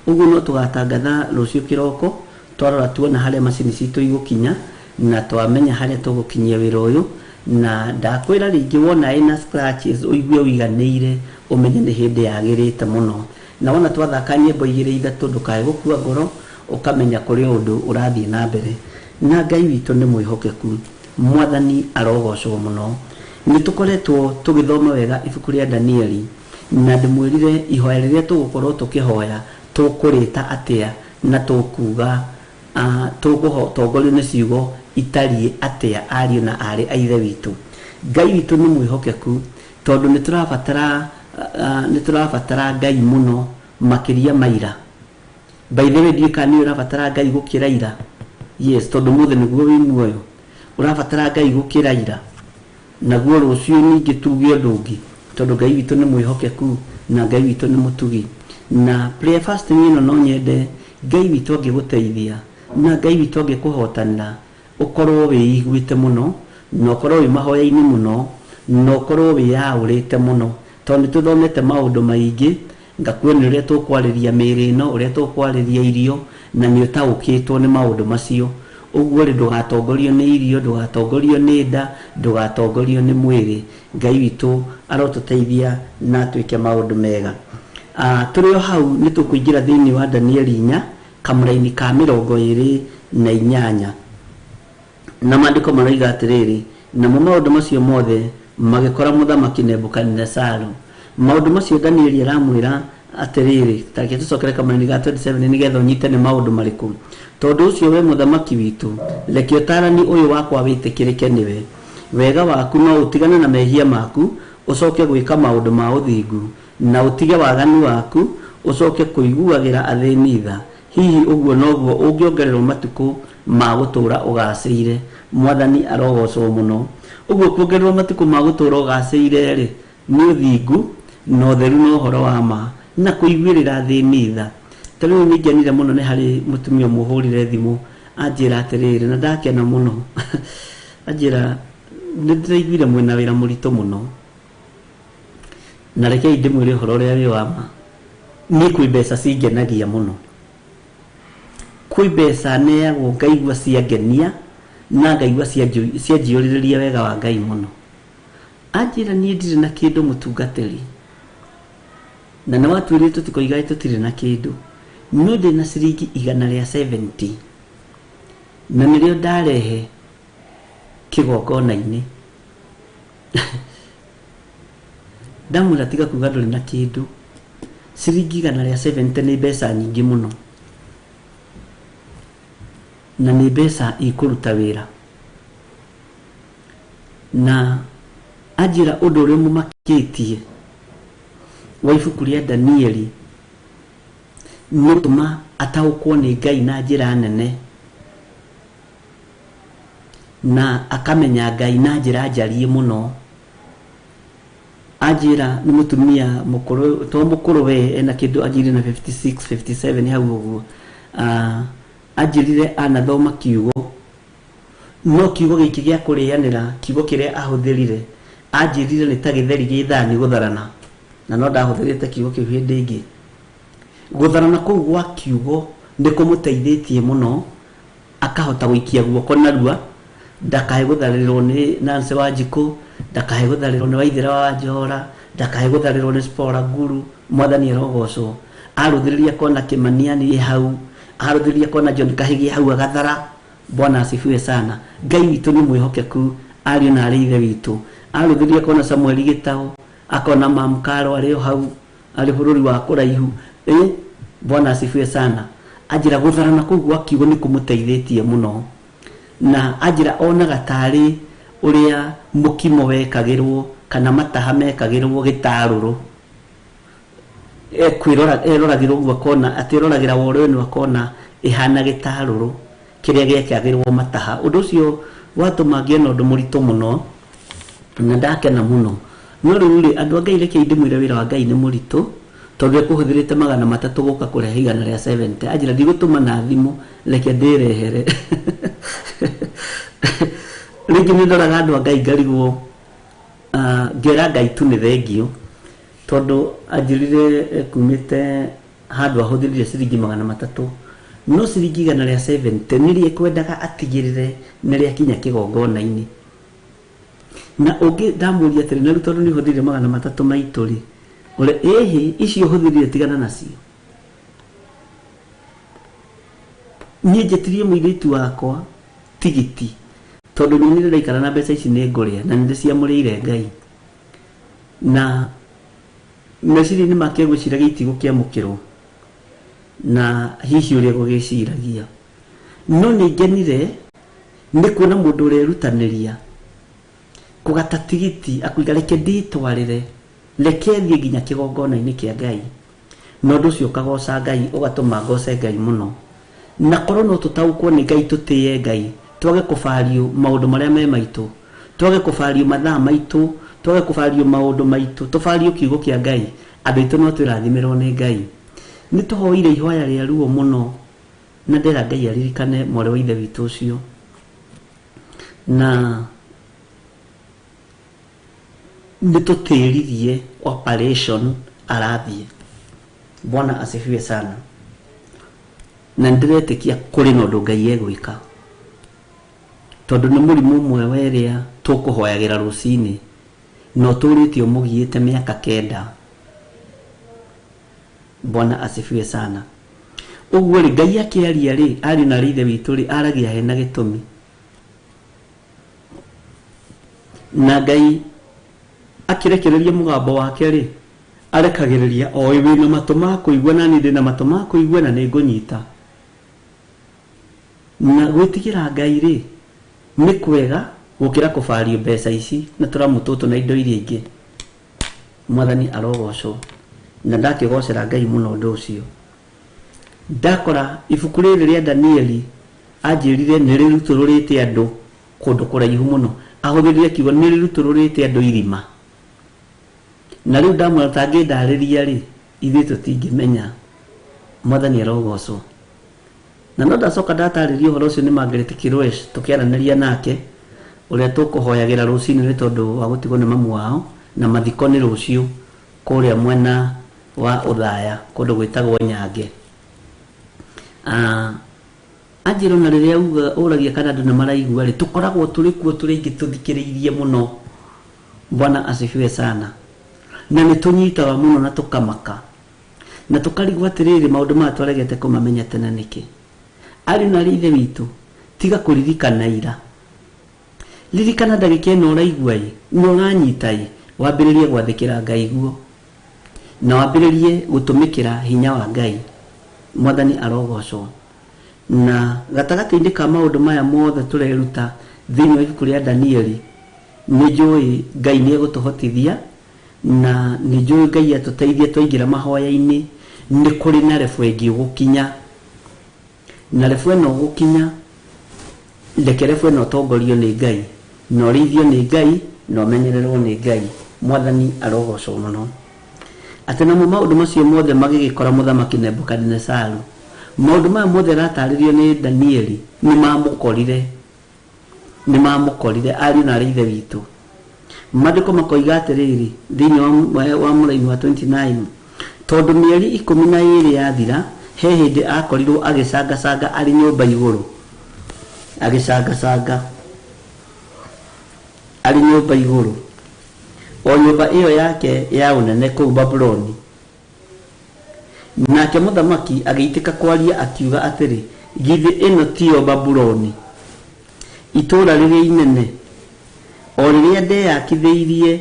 Ũguo no tũgatangatha rũciũ kĩroko, twarora tuona harĩa macini citũ igũkinya na twamenya harĩa tũgũkinyia wĩra ũyũ. Na ndakwĩra rĩngĩ wona ĩna scratches ũigue ũiganĩire, ũmenye nĩ hĩndĩ yagĩrĩte mũno. Na wona twathaka nyĩmbo 2 3 ndũkae gũkua ngoro, ũkamenya kũrĩ ũndũ ũrathiĩ na mbere. Na Ngai witũ nĩ mwĩhokeku. Mwathani arogocwo mũno. Nĩ tũkoretwo tũgĩthoma wega ibuku rĩa Danieli, na ndĩmwĩrire ihoya rĩrĩa tũgũkorwo tũkĩhoya tũkũrĩta atĩa na tũkuga tũgũtongorio nĩ ciugo itariĩ atĩa ariũ na aarĩ a Ithe witũ. Ngai witũ nĩ mwĩhokeku, tondũ nĩ tũrabatara Ngai mũno makĩria ma ira. By the way, ndiũĩ kana nĩ ũrabatara Ngai gũkĩra ira. Yes, tondũ mũthĩ nĩguo wĩ muoyo. Ũrabatara Ngai gũkĩra ira. Naguo rũciũ ningĩ tuge ũndũ ũngĩ, tondũ Ngai witũ nĩ mwĩhokeku na Ngai witũ nĩ mũtugi. Na prayer fasting ĩno no nyende Ngai witũ angĩgũteithia na Ngai witũ angĩkũhotanĩra, ũkorwo wĩiguĩte mũno na ũkorwo wĩ mahoya-inĩ mũno na ũkorwo wĩyaũrĩte mũno, tondũ nĩ tũthomete maũndũ maingĩ. Ngakuonia ũrĩa tũkwarĩria mĩĩrĩ ĩno, ũrĩa tũkwarĩria irio, na nĩ ũtaũkĩtwo nĩ maũndũ macio. Ũguo rĩ, ndũgatongorio nĩ irio, ndũgatongorio nĩ nda, ndũgatongorio nĩ mwĩrĩ. Ngai witũ arotũteithia na atuĩke maũndũ mega. Tũrĩ o hau nĩ tũkũingĩra thĩinĩ wa Danieli 4 Kamũraini ka 28. Na maandĩko maroiga atĩrĩrĩ, namo maũndũ macio mothe magĩkora mũthamaki Nebukadinesaru. Maũndũ macio Danieli aramwĩra atĩrĩrĩ, ta reke tũcokere kamũraini ga 27 nĩgetha ũnyite nĩ maũndũ marĩkũ. Tondũ ũcio we mũthamaki witũ, reke ũtaarani ũyũ wakwa wĩtĩkĩrĩke nĩwe. Wega waku no ũtigane na mehia maku, ũcoke gwĩka maũndũ ma ũthingu, na ũtige waganu waku, ũcoke kũiguagĩra athĩni tha. Hihi ũguo noguo ũngĩongererwo matukũ ma gũtũũra ũgacĩire. Mwathani arogocwo mũno. Ũguo kuongererwo matukũ ma gũtũũra ũgacĩire rĩ, nĩ ũthingu na ũtheru na ũhoro wa ma na kũiguĩrĩra athĩni tha. Ta rĩu nĩ ngenire mũno nĩ harĩ mũtumia ũmwe ũhũrire thimũ anjĩra atĩrĩrĩ, na ndakena mũno. Anjĩra nĩ ndĩraiguire mwĩna wĩra mũritũ mũno, na rekei ndĩmwĩre ũhoro ũrĩa wĩ wa ma. Niĩ kwĩ mbeca cingenagia mũno, kwĩ mbeca neagwo ngaigua ciangenia na ngaigua cianjiyũrĩrĩria wega wa Ngai mũno. Anjĩra niĩ ndirĩ na kĩndũ mũtungatĩri, na nĩ watwĩrire tũtikoigae tũtirĩ na kĩndũ, no ndĩna ciringi 170 na nĩrĩo ndarehe kĩgongona-inĩ. Ndamwĩra tiga kuga ndũrĩ na kĩndũ, ciringi 170 nĩ mbeca nyingĩ mũno, na nĩ mbeca ikũruta wĩra. Na anjĩra ũndũ ũrĩa mũmakĩtie wa ibuku rĩa Danieli nĩ gũtũma ataũkwo nĩ Ngai na njĩra nene, na akamenya Ngai na njĩra njariĩ mũno. Anjĩra nĩ mũtumia mũkũrũ, to mũkũrũ we ena kĩndũ anjĩrire na 56 57 hau ũguo. Anjĩrire anathoma kiugo, no kiugo gĩkĩ gĩa kũrĩanĩra, kiugo kĩrĩa ahũthĩrire anjĩrire nĩ ta gĩtheri gĩ thani gũtharana, na no ndahũthĩrĩte kiugo kĩu hĩndĩ ĩngĩ. Gũtharana kũu gwa kiugo nĩ kũmũteithĩtie mũno, akahota gũikia guoko narua, ndakae gũtharĩrwo nĩ Nancy Wanjikũ, ndakae gũtharĩrwo nĩ Waithera wa Njora, ndakae gũtharĩrwo nĩ Spora Guru. Mwathani arogocwo. Arũthĩrĩria kona Kĩmania nĩ hau, arũthĩrĩria kona John Kahigi hau agathara. Bwana asifiwe sana. Ngai witũ nĩ mwĩhokeku, ariũ na arĩ ithe witũ. Arũthĩrĩria kona Samuel Gĩtaũ, akona Mam Karo arĩ o hau, arĩ bũrũri wa kũraihu. Bwana asifiwe sana. Anjĩra gũtharana kũu gwa kiugo nĩ kũmũteithĩtie mũno, na anjĩra onaga tarĩ ũrĩa mũkimo wekagĩrwo kana mataha mekagĩrwo gĩtarũrũ. Ekwĩrora, eroragĩra ũguo akona atĩ eroragĩra woro ĩno akona ĩhana gĩtarũrũ kĩrĩa gĩekagĩrwo mataha. Ũndũ ũcio watũma ngĩe na ũndũ mũritũ mũno na ndakena mũno. No rĩu rĩ, andũ a Ngai, rekei ndĩmwĩre wĩra wa Ngai nĩ mũritũ, tondũ ekũhũthĩrĩte 300 gũka kũrehe 170. Anjĩra ndigũtũma na thimũ, reke ndĩrehere. Rĩngĩ nĩ ndoraga andũ a Ngai ngarigwo, ngera Ngai tu nĩ thengio, tondũ anjĩrire ekumĩte handũ ahũthĩrire ciringi 300, no ciringi 170 nĩrĩo ekwendaga atigĩrĩre nĩ rĩakinya kĩgongona-inĩ. Na ũngĩ ndamũria atĩrĩ, na rĩu tondũ nĩ ũhũthĩrire 300 maitũ rĩ, ũrĩa ĩhĩ icio ũhũthĩrire tigana nacio. Niĩ njĩtirie mũirĩtu wakwa tigiti, tondũ nyonire ndaikara na mbeca ici nĩ ngũrĩa, na nĩ ndĩciamũrĩire Ngai. Na meciria-inĩ make ngwĩciragia itigũkĩamũkĩrwo na hihi ũrĩa gũgĩciragia. No nĩ ngenire nĩ kuona mũndũ ũrerutanĩria kũgata tigiti akuiga reke ndĩtwarĩre, reke thiĩ nginya kĩgongona-inĩ kĩa Ngai. Na ũndũ ũcio ũkagoca Ngai, ũgatũma ngoce Ngai mũno. Na korwo no tũtaũkwo nĩ Ngai, tũtĩe Ngai, twage kũbario maũndũ marĩa me maitũ, twage kũbario mathaa maitũ, twage kũbario maũndũ maitũ, tũbario kiugo kĩa Ngai, andũ aitũ no twĩrathimĩrwo nĩ Ngai. Nĩ tũhoire ihoya rĩa ruo mũno, na ndera Ngai aririkane mwarĩ wa ithe witũ ũcio. Na nĩ tũtĩririe operation arathiĩ. Bwana asifiwe sana. Na nĩndĩretĩkia kũrĩ na ũndũ Ngai egwĩka, tondũ nĩ mũrimũ ũmwe werĩa tũkũhoyagĩra rũcinĩ na ũtũrĩte ũmũgiĩte mĩaka 9. Bwana asifiwe sana. Ũguo rĩ Ngai akĩaria rĩ ariũ na ithe witũ rĩ aragia hena gĩtũmi. Na Ngai akĩrekereria mũgambo wake rĩ arekagĩrĩria o wĩna matũ ma kũigua na niĩ ndĩna matũ ma kũigua na nĩngũnyita. Na gwĩtigĩra Ngai rĩ nĩ kwega gũkĩra kũbario mbeca ici na tũramu tũtũ na indo iria ingĩ. Mwathani arogocwo. Na ndakĩgocera Ngai mũno ũndũ ũcio. Ndakora ibuku rĩrĩ rĩa Danieli anjĩrire nĩ rĩrutũrũrĩte andũ kũndũ kũraihu mũno. Ahũthĩrire kiugo nĩ rĩrutũrũrĩte andũ irima. Na rĩu ndamwĩra tangĩndarĩria rĩ ithuĩ tũtingĩmenya. Mwathani arogocwo. Na no ndacoka ndatarĩria ũhoro ũcio nĩ Margaret Kirwesh tũkĩaranĩria nake ũrĩa tũkũhoyagĩra rũcinĩ nĩ tondũ wa gũtigwo nĩ mamu wao na mathiko nĩ rũciũ kũrĩa mwena wa Ũthaya kũndũ gwĩtagwo Nyange. Anjĩra ona rĩrĩa ũragia kana andũ nĩ maraigua rĩ tũkoragwo tũrĩ kuo tũrĩ aingĩ tũthikĩrĩirie mũno. Bwana asifiwe sana. Na nĩ tũnyitaga mũno na tũkamaka na tũkarigwo atĩrĩrĩ maũndũ maya twaregete kũmamenya tene nĩkĩ. Ariũ na ithe witũ tiga kũririkana ira. Ririkana ndagĩka ĩno ũraigua ĩ na ũranyita ĩ wambĩrĩrie gwathĩkĩra Ngai guo na wambĩrĩrie gũtũmĩkĩra hinya wa Ngai. Mwathani arogocwo. Na gatagatĩ-inĩ ka maũndũ maya mothe tũreruta thĩinĩ wa ibuku rĩa Danieli nĩ njũĩ Ngai nĩ egũtũhotithia na nĩ njũĩ Ngai atũteithie twaingĩra mahoya-inĩ nĩ kũrĩ na rebu ĩngĩ ũgũkinya. Na rebu ĩno ũgũkinya reke rebu ĩno ũtongorio nĩ Ngai na ũrĩithio nĩ Ngai na ũmenyererwo nĩ Ngai. Mwathani arogocwo mũno. Atĩ namo maũndũ macio mothe magĩgĩkora mũthamaki Nebukadinesaru. Maũndũ maya mothe aratarĩrio nĩ Danieli nĩ mamũkorire. Nĩ mamũkorire ariũ na ithe witũ. Maandĩko makoiga atĩrĩrĩ thĩinĩ wa mũraini wa 29 tondũ mĩeri 12 yathira he hĩndĩ akorirwo agĩcangacanga arĩ nyũmba igũrũ. Agĩcangacanga arĩ nyũmba igũrũ o nyũmba ĩyo yake ya ũnene kũu Babuloni. Nake mũthamaki agĩitĩka kwaria akiuga atĩrĩ githĩ ĩno tiyo Babuloni itũũra rĩrĩa inene o rĩrĩa ndeyakithĩirie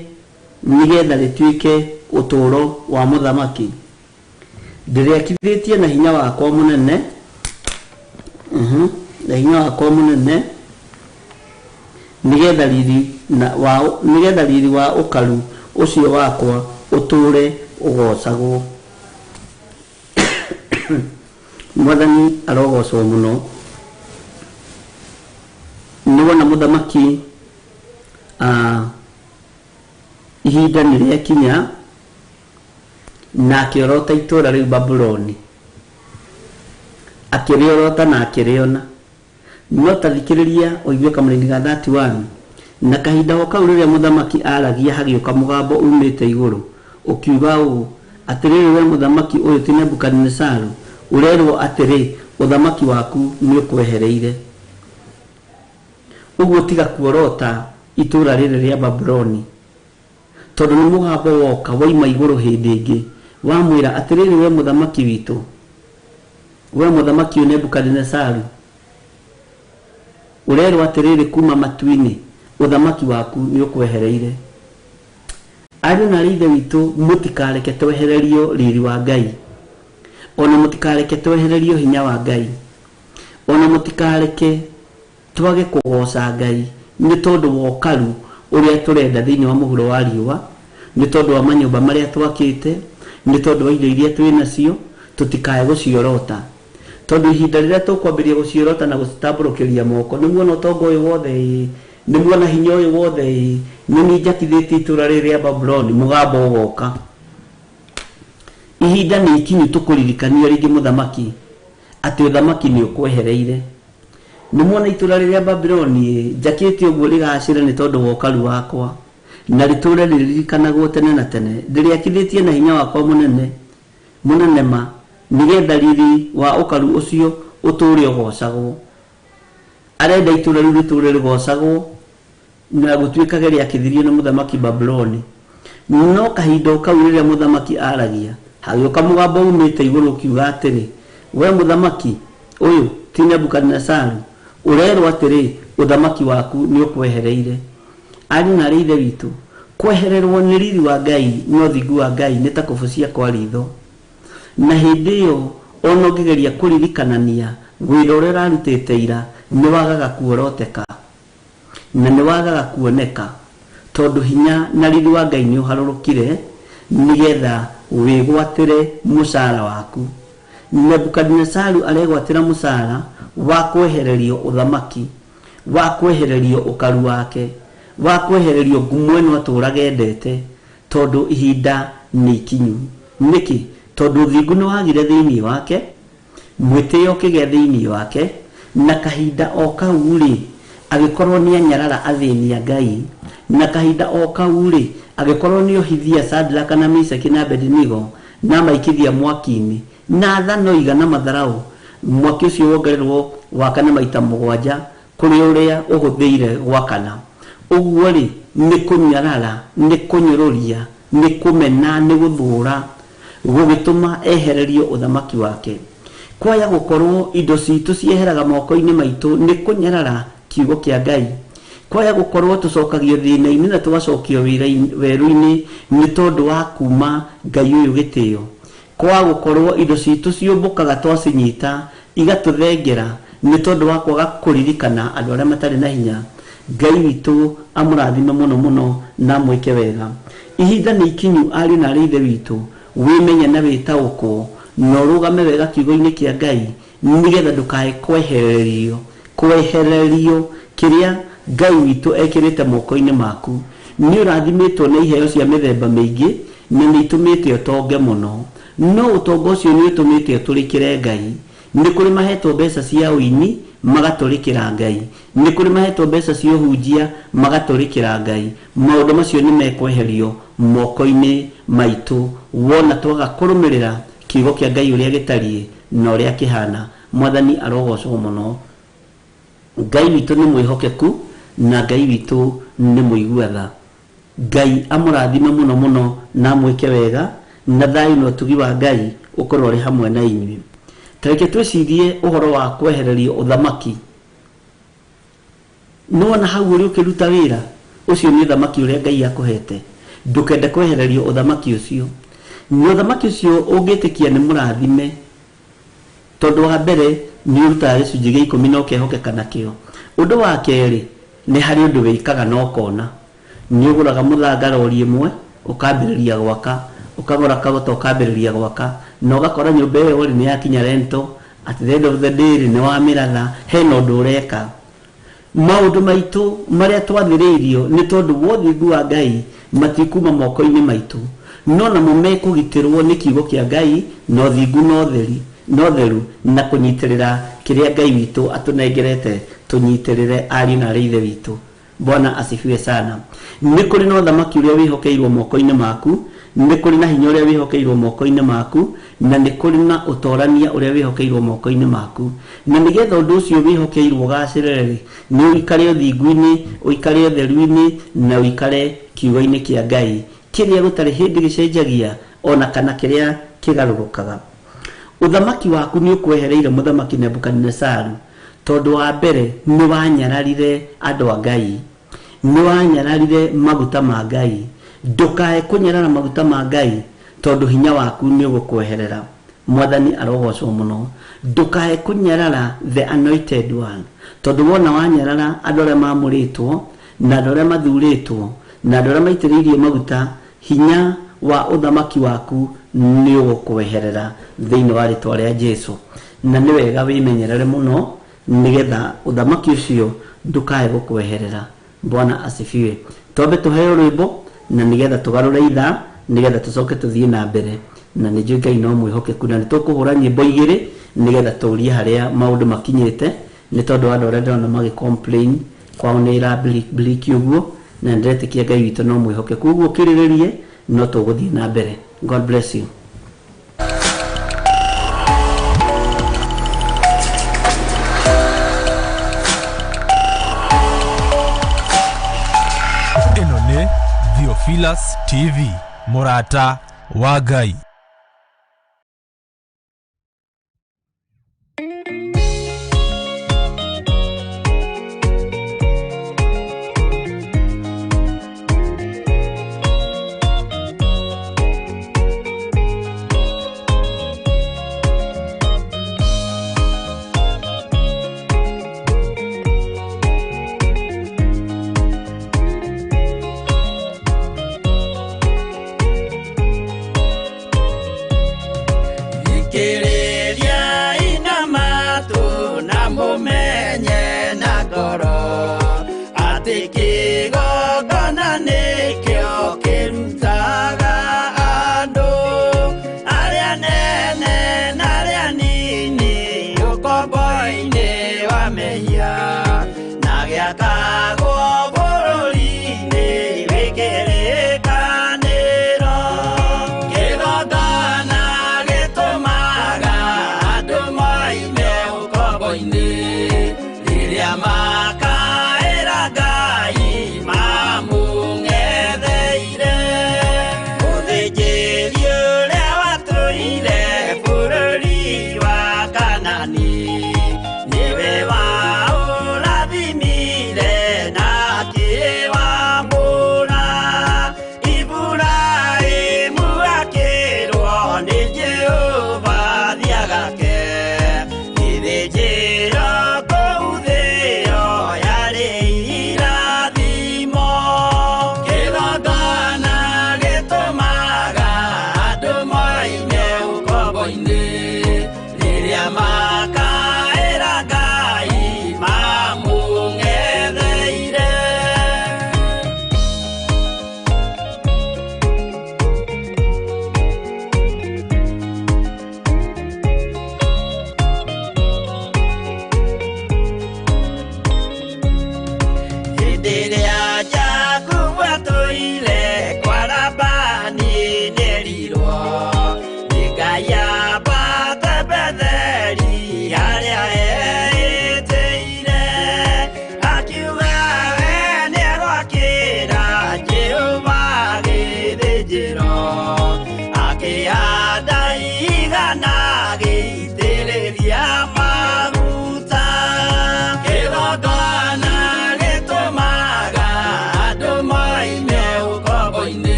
nĩgetha rĩtuĩke ũtũũro wa mũthamaki. Ndĩrĩakithĩtie na hinya wakwa mũnene na hinya wakwa mũnene nĩgetha riri wa ũkaru ũcio wakwa ũtũũre ũgocagwo. Mwathani arogocwo mũno. Nĩwona mũthamaki ihinda nĩ rĩakinya na akĩorota itũũra rĩu Babuloni. Akĩrĩorota na akĩrĩona. No tathikĩrĩria ũigue kamũraini ga 31. Na kahinda o kau rĩrĩa mũthamaki aragia hagĩũka mũgambo umĩte igũrũ ũkiuga ũũ atĩrĩrĩ we mũthamaki ũyũ ti Nebukadinesaru ũrerwo atĩrĩ ũthamaki waku nĩ ũkwehereire. Ũguo tiga kuorota itũũra rĩrĩ rĩa Babuloni tondũ nĩ mũgambo woka waima igũrũ hĩndĩ ĩngĩ wamwĩra atĩrĩrĩ we mũthamaki witũ we mũthamaki ũyũ Nebukadinesaru ũrerwo atĩrĩrĩ kuma matu-inĩ ũthamaki waku nĩ ũkwehereire. Ariũ na ithe witũ mũtikareke twehererio riri wa Ngai ona mũtikareke twehererio hinya wa Ngai ona mũtikareke twage kũgoca Ngai nĩ tondũ wa ũkaru ũrĩa tũrenda thĩinĩ wa mũhuro wa riũa nĩ tondũ wa manyũmba marĩa twakĩte nĩ tondũ wa indo iria twĩ nacio tũtikae gũciorota. Tondũ ihinda rĩrĩa tũkwambĩrĩria gũciorota na gũcitambũrũkĩria moko nĩ muona ũtonga ũyũ wothe nĩ muona hinya ũyũ wothe nĩ niĩ njakithĩtie itũũra rĩrĩ rĩa Babuloni mũgambo ũgoka. Ihinda nĩ ikinyu tũkũririkania rĩngĩ mũthamaki atĩ ũthamaki nĩ ũkwehereire. Nĩ muona itũũra rĩrĩa Babuloni njakĩte ũguo rĩgacĩre nĩ tondũ wa ũkaru wakwa na rĩtũũre rĩririkanagwo tene na tene ndĩrĩakithĩtie na hinya wakwa mũnene mũnene ma nĩgetha riri wa ũkaru ũcio ũtũũre ũgocagwo. Arenda itũũra rĩu rĩtũũre rĩgocagwo na gũtuĩkage rĩakithirio nĩ mũthamaki Babuloni. No kahinda o kau rĩrĩa mũthamaki aragia hagĩũka mũgambo umĩte igũrũ ũkiuga atĩrĩ We mũthamaki ũyũ ti Nebukadinesaru, ũrerwo atĩrĩ, ũthamaki waku nĩ ũkwehereire. Ariũ na arĩ ithe witũ, kwehererwo nĩ riri wa Ngai na ũthingu wa Ngai nĩ ta kũbucia kwa ritho. Na hĩndĩ ĩyo ona ũngĩgeria kũririkanania wĩra ũrĩa ũrarutĩte ira, nĩ wagaga kuoroteka na nĩ wagaga kuoneka, tondũ hinya na riri wa Ngai nĩ ũharũrũkire nĩgetha wĩgwatĩre mũcara waku. Nebukadinesaru aregwatĩra mũcara wa kwehererio ũthamaki, wa kwehererio ũkaru wake, wa kwehererio ngumo ĩno atũraga endete, tondũ ihinda nĩ ikinyu. Nĩkĩ? Tondũ ũthingu nĩ wagire thĩinĩ wake, mwĩtĩo ũkĩgĩa thĩinĩ wake, na kahinda o kau rĩ agĩkorwo nĩ anyarara athĩni a Ngai, na kahinda o kau rĩ agĩkorwo nĩ ohithia Sadraka na Meshaki na Abednego na maikithia mwaki-inĩ, na thano igana matharau, mwaki ũcio wongererwo wakana maita 7 kũrĩ ũrĩa ũhũthĩire gwakana. Ũguo rĩ nĩ kũnyarara, nĩ kũnyũrũria, nĩ kũmena, nĩ gũthũra, gũgĩtũma ehererio ũthamaki wake. Kwaya gũkorwo indo citũ cieheraga moko-inĩ maitũ nĩ kũnyarara kiugo kĩa Ngai. Kwaya gũkorwo tũcokagio thĩna-inĩ na tũgacokio werũ-inĩ nĩ tondũ wa kuma Ngai ũyũ gĩtĩo. Kwa gũkorwo indo citũ ciũmbũkaga twacinyita igatũthengera nĩ tondũ wa kwaga kũririkana andũ arĩa matarĩ na hinya. Ngai witũ amũrathime mũno mũno na amwĩke wega. Ihinda nĩ ikinyu ariũ na arĩ ithe witũ, wĩmenye na wĩtaũkwo na ũrũgame wega kiugo-inĩ kĩa Ngai, nĩgetha ndũkae kwehererio kĩrĩa Ngai witũ ekĩrĩte moko-inĩ maku. Nĩ ũrathimĩtwo na iheo cia mĩthemba mĩingĩ na nĩ itũmĩte ũtonge mũno, no ũtonga ũcio nĩ ũtũmĩte ũtũrĩkĩre Ngai. Nĩ kũrĩ mahetwo mbeca cia ũini magatũrĩkĩra Ngai, nĩ kũrĩ mahetwo mbeca cia ũhunjia magatũrĩkĩra Ngai. Maũndũ macio nĩ mekweherio moko-inĩ maitũ wona twaga kũrũmĩrĩra kiugo kĩa Ngai ũrĩa gĩtariĩ na ũrĩa kĩhana. Mwathani arogocwo mũno. Ngai witũ nĩ mwĩhokeku na Ngai witũ nĩ mũigua tha. Ngai amũrathime mũno mũno na amwĩke wega, na thayũ na ũtugi wa Ngai ũkorwo ũrĩ hamwe na inyuĩ. Ta reke twĩcirie ũhoro wa kwehererio ũthamaki. Nĩwona hau ũrĩ ũkĩruta wĩra ũcio nĩ ũthamaki ũrĩa Ngai akũhete, ndũkende kwehererio ũthamaki ũcio. Nĩ ũthamaki ũcio ũngĩtĩkia nĩ mũrathime, tondũ wa mbere nĩ ũrutaga gĩcunjĩ gĩa 10 na ũkehokeka nakĩo. Ũndũ wa kerĩ nĩ harĩ ũndũ wĩkaga na ũkona. Nĩ ũgũraga mũthanga rori ĩmwe ũkambĩrĩria gwaka, ũkagũra kagota ũkambĩrĩria gwaka, na ũgakora nyũmba ĩyo rĩ nĩ yakinya rento. At the end of the day rĩ nĩ wamĩratha, hena ũndũ ũreka. Maũndũ maitũ marĩa twathĩrĩirio nĩ tondũ wa ũthingu wa Ngai matikuma moko-inĩ maitũ, no namo mekũgitĩrwo nĩ kiugo kĩa Ngai na ũthingu na ũtheri na ũtheru na kũnyitĩrĩra kĩrĩa Ngai witũ atũnengerete tũnyitĩrĩre ariũ na arĩ ithe witũ. Bwana asifiwe sana. Nĩ kũrĩ na ũthamaki ũrĩa wĩhokeirwo moko-inĩ maku, nĩ kũrĩ na hinya ũrĩa wĩhokeirwo moko-inĩ maku, na nĩ kũrĩ na ũtorania ũrĩa wĩhokeirwo moko-inĩ maku. Na nĩgetha ũndũ ũcio wĩhokeirwo ũgacĩrĩre rĩ, nĩ ũikare ũthingu-inĩ, ũikare ũtheru-inĩ, na ũikare kiugo-inĩ kĩa Ngai kĩrĩa gũtarĩ hĩndĩ gĩcenjagia ona kana kĩrĩa kĩgarũrũkaga. Ũthamaki waku nĩ ũkwehereire mũthamaki Nebukadinesaru, tondũ wa mbere nĩ wanyararire andũ a Ngai, nĩ wanyararire maguta ma Ngai. Ndũkae kũnyarara maguta ma Ngai, tondũ hinya waku nĩ ũgũkweherera. Mwathani arogocwo mũno. Ndũkae kũnyarara the anointed one, tondũ wona wanyarara andũ arĩa mamũrĩtwo na andũ arĩa mathurĩtwo na andũ arĩa maitĩrĩirio maguta, hinya wa ũthamaki waku nĩ ũgũkweherera thĩinĩ wa rĩtwa rĩa Jesu. Na nĩ wega wĩmenyerere mũno nĩgetha ũthamaki ũcio ndũkae gũkweherera. Bwana asifiwe. Twambe tũheo rwĩmbo na nĩgetha tũgarũre ithaa, nĩgetha tũcoke tũthiĩ na mbere. Na nĩ njũĩ Ngai no mwĩhokeku, na nĩ tũkũhũra nyĩmbo igĩrĩ nĩgetha tũrie harĩa maũndũ makinyĩte, nĩ tondũ andũ arĩa ndĩrona magĩ complain kwao nĩ ĩra bliki ũguo, na nĩndĩretĩkia Ngai witũ no mwĩhokeku. Ũguo ũkirĩrĩrie, no tũgũthiĩ na mbere. God bless you. Ĩno nĩ Theophilus TV, mũrata wa Ngai. Thikĩrĩriai na matũ na mũmenye na ngoro atĩ kĩgongona nĩkĩo kĩrutaga andũ arĩa nene na arĩa nini ũkombo-inĩ wa mehia na gĩakagwo bũrũri-inĩ wĩ kĩrĩkanĩro. Kĩgongona gĩtũmaga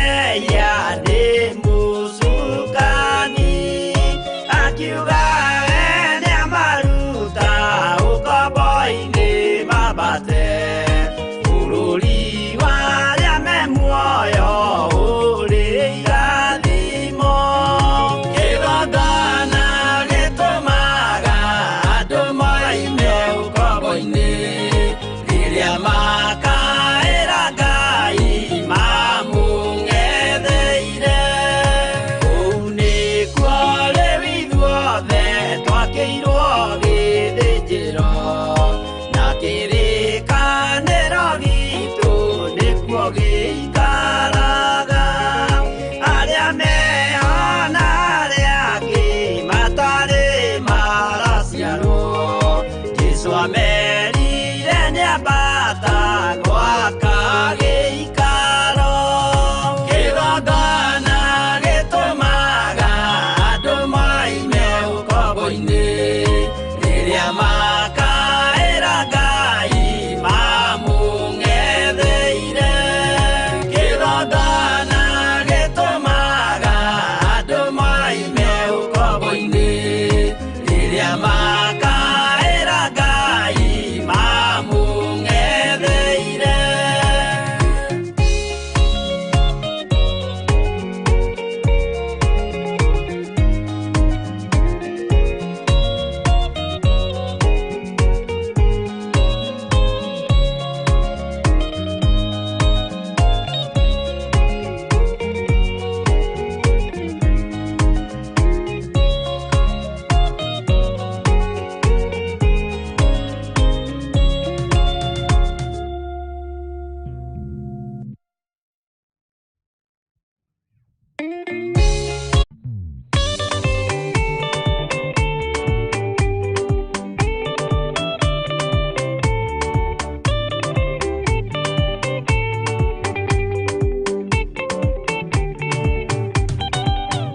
mehia nĩ mũcukani akiuga nĩamaruta ũkombo-inĩ mambate bũrũri wa arĩa me muoyo ũrĩ irathimo kĩgongona gĩtũmaga andũ moime ũkombo-inĩ rĩrĩa makaĩra Ngai mamũng'etheire kũu nĩkuo rĩu ithuothe twakĩirwo gĩthĩnjĩro na kĩrĩkanĩro gitũ nĩkuo gĩikaraga arĩa meho na arĩa angĩ matarĩ maraciarwo Jesũ amerire nĩambata gwaka gĩikaro kĩgongona gĩtũmaga andũ moime ũkombo-inĩ rĩrĩa makaĩra Ngai mamũng'etheire kĩgongona gĩtũmaga andũ moime ũkombo-inĩ rĩrĩa makaĩra Ngai mamũng'etheire.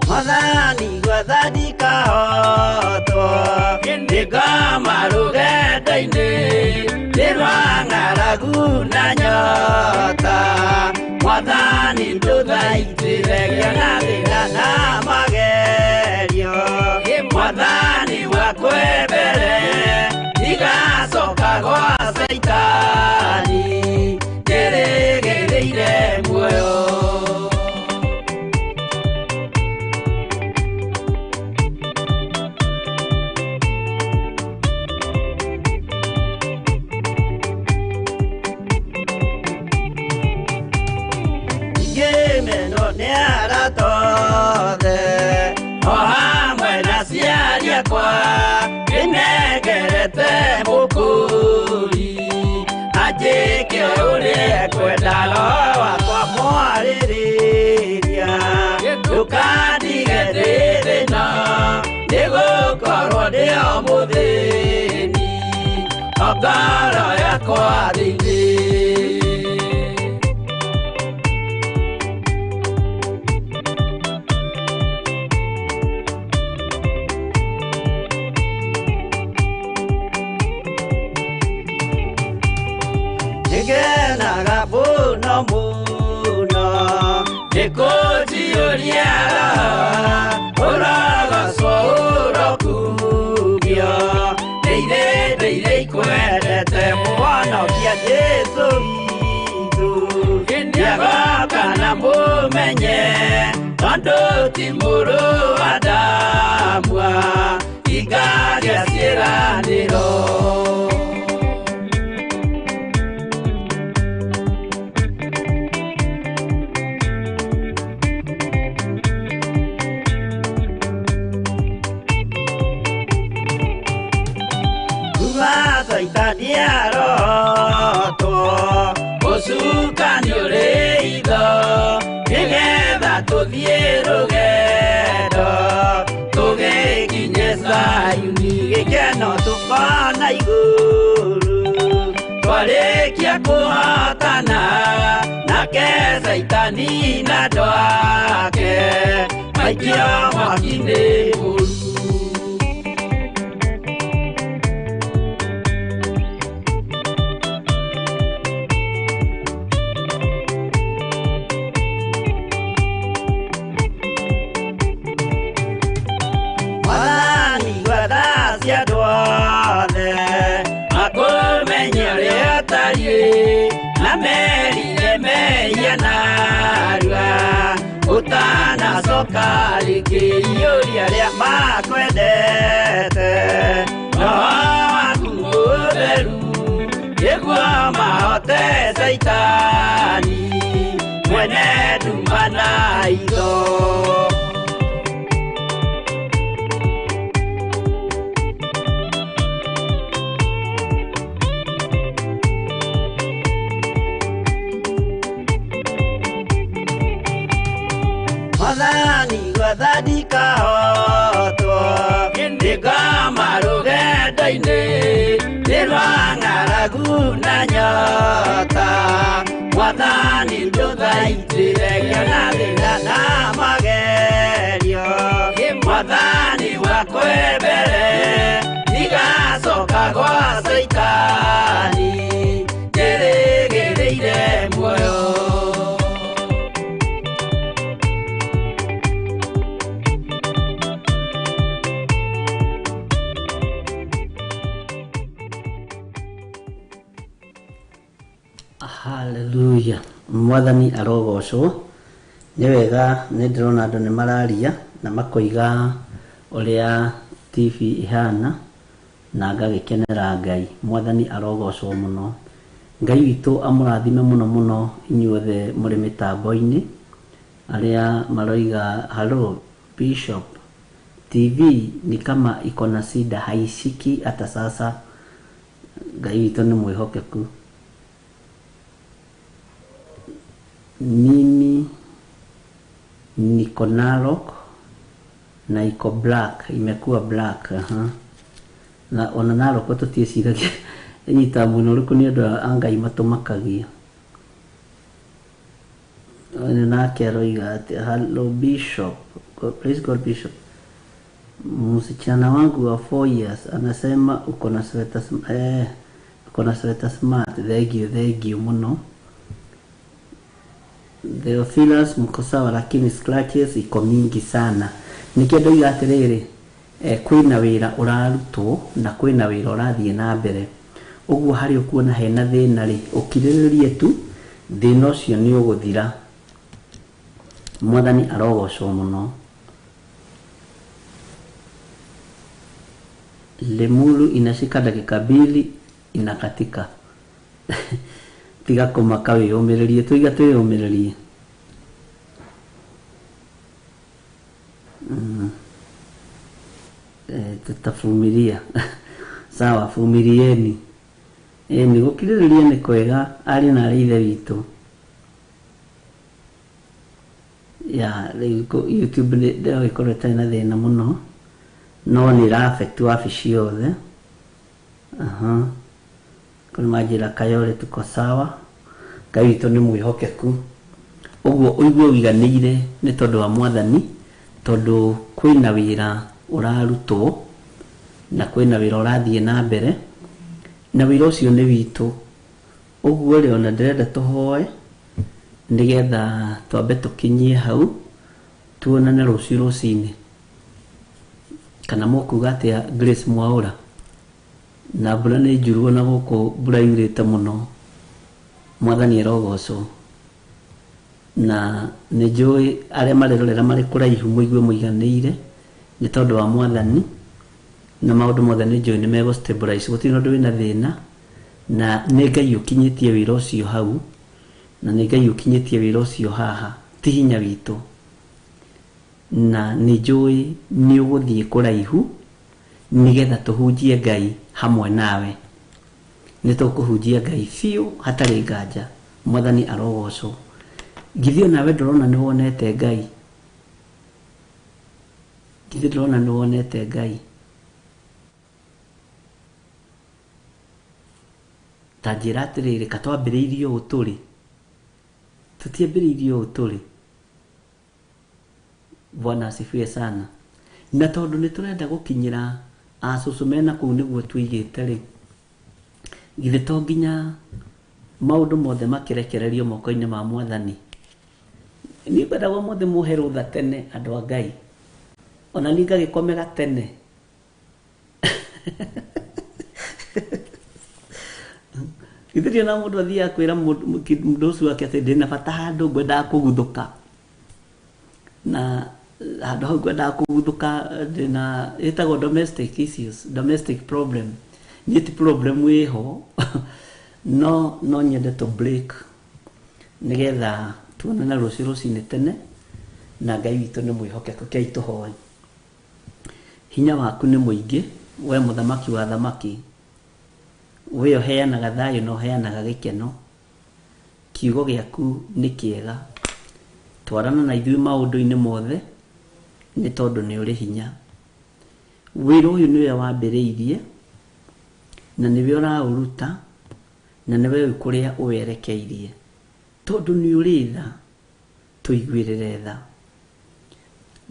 Mwathani gwathani kahotwo nĩngoma rũgendo-inĩ nĩ rwa ng'aragu na nyota Mwathani ndũthaitĩre ngĩona thĩna na magerio Mwathani wakwe mbere ndigacoka gwa Caitani ndĩrĩgĩrĩire muoyo. Ngĩmenwo nĩ arata othe o hamwe na aciari akwa nĩnengerete mũkũri anjĩke ũrĩa ekwenda roho wakwa mwarĩrĩria ndũkandige ndĩ thĩna nĩgũkorwo ndĩ o mũthĩni o ngoro yakwa thĩinĩ. Nĩngenaga mũno mũno nĩkũnjiyũria roho ũrogocwo ũrokumio ndĩire ndĩire ikwendete mũhonokia Jesũ witũ nĩagoka na mũmenye tondũ ti mũrũ wa Adamu ingagia ciĩranĩro. Caitani arotwo ũcukani ũrĩ itho nĩgetha tũthiĩ rũgendo tũgĩkinye Zayuni gĩkeno tũkona igũrũ twarĩkia kũhotana nake Caitani na andũ ake maikio mwaki-inĩ mũru. Na merire mehia narua Ũtanacoka rĩngĩ iyũria arĩa makwendete Roho waku mũtheru nĩguo mahote Caitani mwene nduma na hitho. Mwathani gwathani kahotwo nĩngoma rũgendo-inĩ nĩ rwa ng'aragu na nyota Mwathani ndũthaitĩre ngĩona thĩna na magerio Mwathani wakwe mbere ndigacoka gwa Caitani njĩrĩgĩrĩire muoyo. Hallelujah. Mwathani arogocwo. Nĩ wega nĩ ndĩrona andũ nĩ mararia na makoiga ũrĩa TV ihana na ngagĩkenera Ngai. Mwathani arogocwo mũno. Ngai witũ amũrathime mũno mũno inyuothe mũrĩ mĩtambo-inĩ arĩa maroiga hello Bishop, TV ni kama iko na shida haishiki hata sasa. Ngai witũ nĩ mwĩhokeku. Mimi niko Narok na iko black, imekuwa black. Na ona Narok tũtiĩciragia ĩnyitaga mwena ũrĩkũ nĩ ũndũ a Ngai matũmakagia. Ũyũ nake aroiga atĩ hello Bishop, praise God Bishop. Msichana wangu wa 4 years anasema uko na sweater uko na sweater smart. Thank you, thank you muno. Theophilus mko sawa, lakini scratches iko mingi sana. Nikio ndoiga atiriri, kwina wira urarutwo na kwina wira urathie na mbere. Uguo hari ukuona hena thina ri, ukiriririe tu thina ucio ni uguthira. Mwathani arogocwo muno. Lemuru inashika dakika mbili inakatika. Tiga kũmaka wĩyũmĩrĩrie, tũiga twĩyũmĩrĩrie. Tutavumilia. Sawa, vumilieni. Nĩ gũkirĩrĩria nĩ kwega arĩ na arĩ ithe witũ. Ya, rĩu YouTube nĩ ĩkorwo ĩtarĩ na thĩna mũno, no nĩ ĩra affect wabici yothe. Kũrĩ manjĩra Kayole tuko sawa. Ngai witũ nĩ mwĩhokeku. Ũguo ũigue ũiganĩire nĩ tondũ wa Mwathani, tondũ kwĩna wĩra ũrarutwo na kwĩna wĩra ũrathiĩ na mbere, na wĩra ũcio nĩ witũ. Ũguo rĩ, ona ndĩrenda tũhoe nĩgetha twambe tũkinyie hau tuonane rũciũ rũcinĩ. Kana mũkuga atĩa Grace Mwaũra? Na mbura nĩ njuru ona gũkũ mbura yurĩte mũno. Mwathani arogocwo. Na nĩ njũĩ arĩa marerorera marĩ kũraihu mũigue mũiganĩire nĩ tondũ wa Mwathani, na maũndũ mothe nĩ njũĩ nĩ megũ stabilize, gũtirĩ ũndũ wĩna thĩna, na nĩ Ngai ũkinyĩtie wĩra ũcio hau, na nĩ Ngai ũkinyĩtie wĩra ũcio haha, ti hinya witũ. Na nĩ njũĩ nĩ ũgũthiĩ kũraihu nĩgetha tũhunjie Ngai hamwe nawe. Nĩ tũkũhunjia Ngai biũ hatarĩ nganja. Mwathani arogocwo. Githĩ onawe ndũrona nĩ wonete Ngai? Githĩ ndũrona nĩ wonete Ngai? Ta njĩra atĩrĩrĩ, ka twambĩrĩirie ũũ tũrĩ? Tũtiambĩrĩirie ũũ tũrĩ. Bwana asifiwe sana. Na tondũ nĩ tũrenda gũkinyĩra acũcũ mena kũu nĩguo tũigĩte rĩ, githĩ to nginya maũndũ mothe makĩrekererio moko-inĩ ma Mwathani? Niĩ ngwendaga ũmũthĩ mũhe rũtha tene andũ a Ngai. Ona niĩ ngagĩkomera tene. Ithuĩ na mũndũ athiaga kwĩra mũndũ ũcio wake atĩ ndĩna bata handũ ngwendaga kũguthũka, na handũ hau ngwendaga kũguthũka ndĩna ĩtagwo domestic issues, domestic problem. Niĩ ti problem wĩho no nyende to break nĩgetha tuonane rũciũ rũcinĩ tene, na Ngai witũ nĩ mwĩhokeku. Kei tũhoe. Hinya waku nĩ mũingĩ, we mũthamaki wa thamaki, we ũheanaga thayũ na ũheanaga gĩkeno. Kiugo gĩaku nĩ kĩega, twarana na ithuĩ maũndũ-inĩ mothe, nĩ tondũ nĩ ũrĩ hinya. Wĩra ũyũ nĩwe wambĩrĩirie na nĩwe ũraũruta na nĩwe ũĩ kũrĩa ũwerekeirie, tondũ nĩ ũrĩ tha, tũiguĩrĩre tha.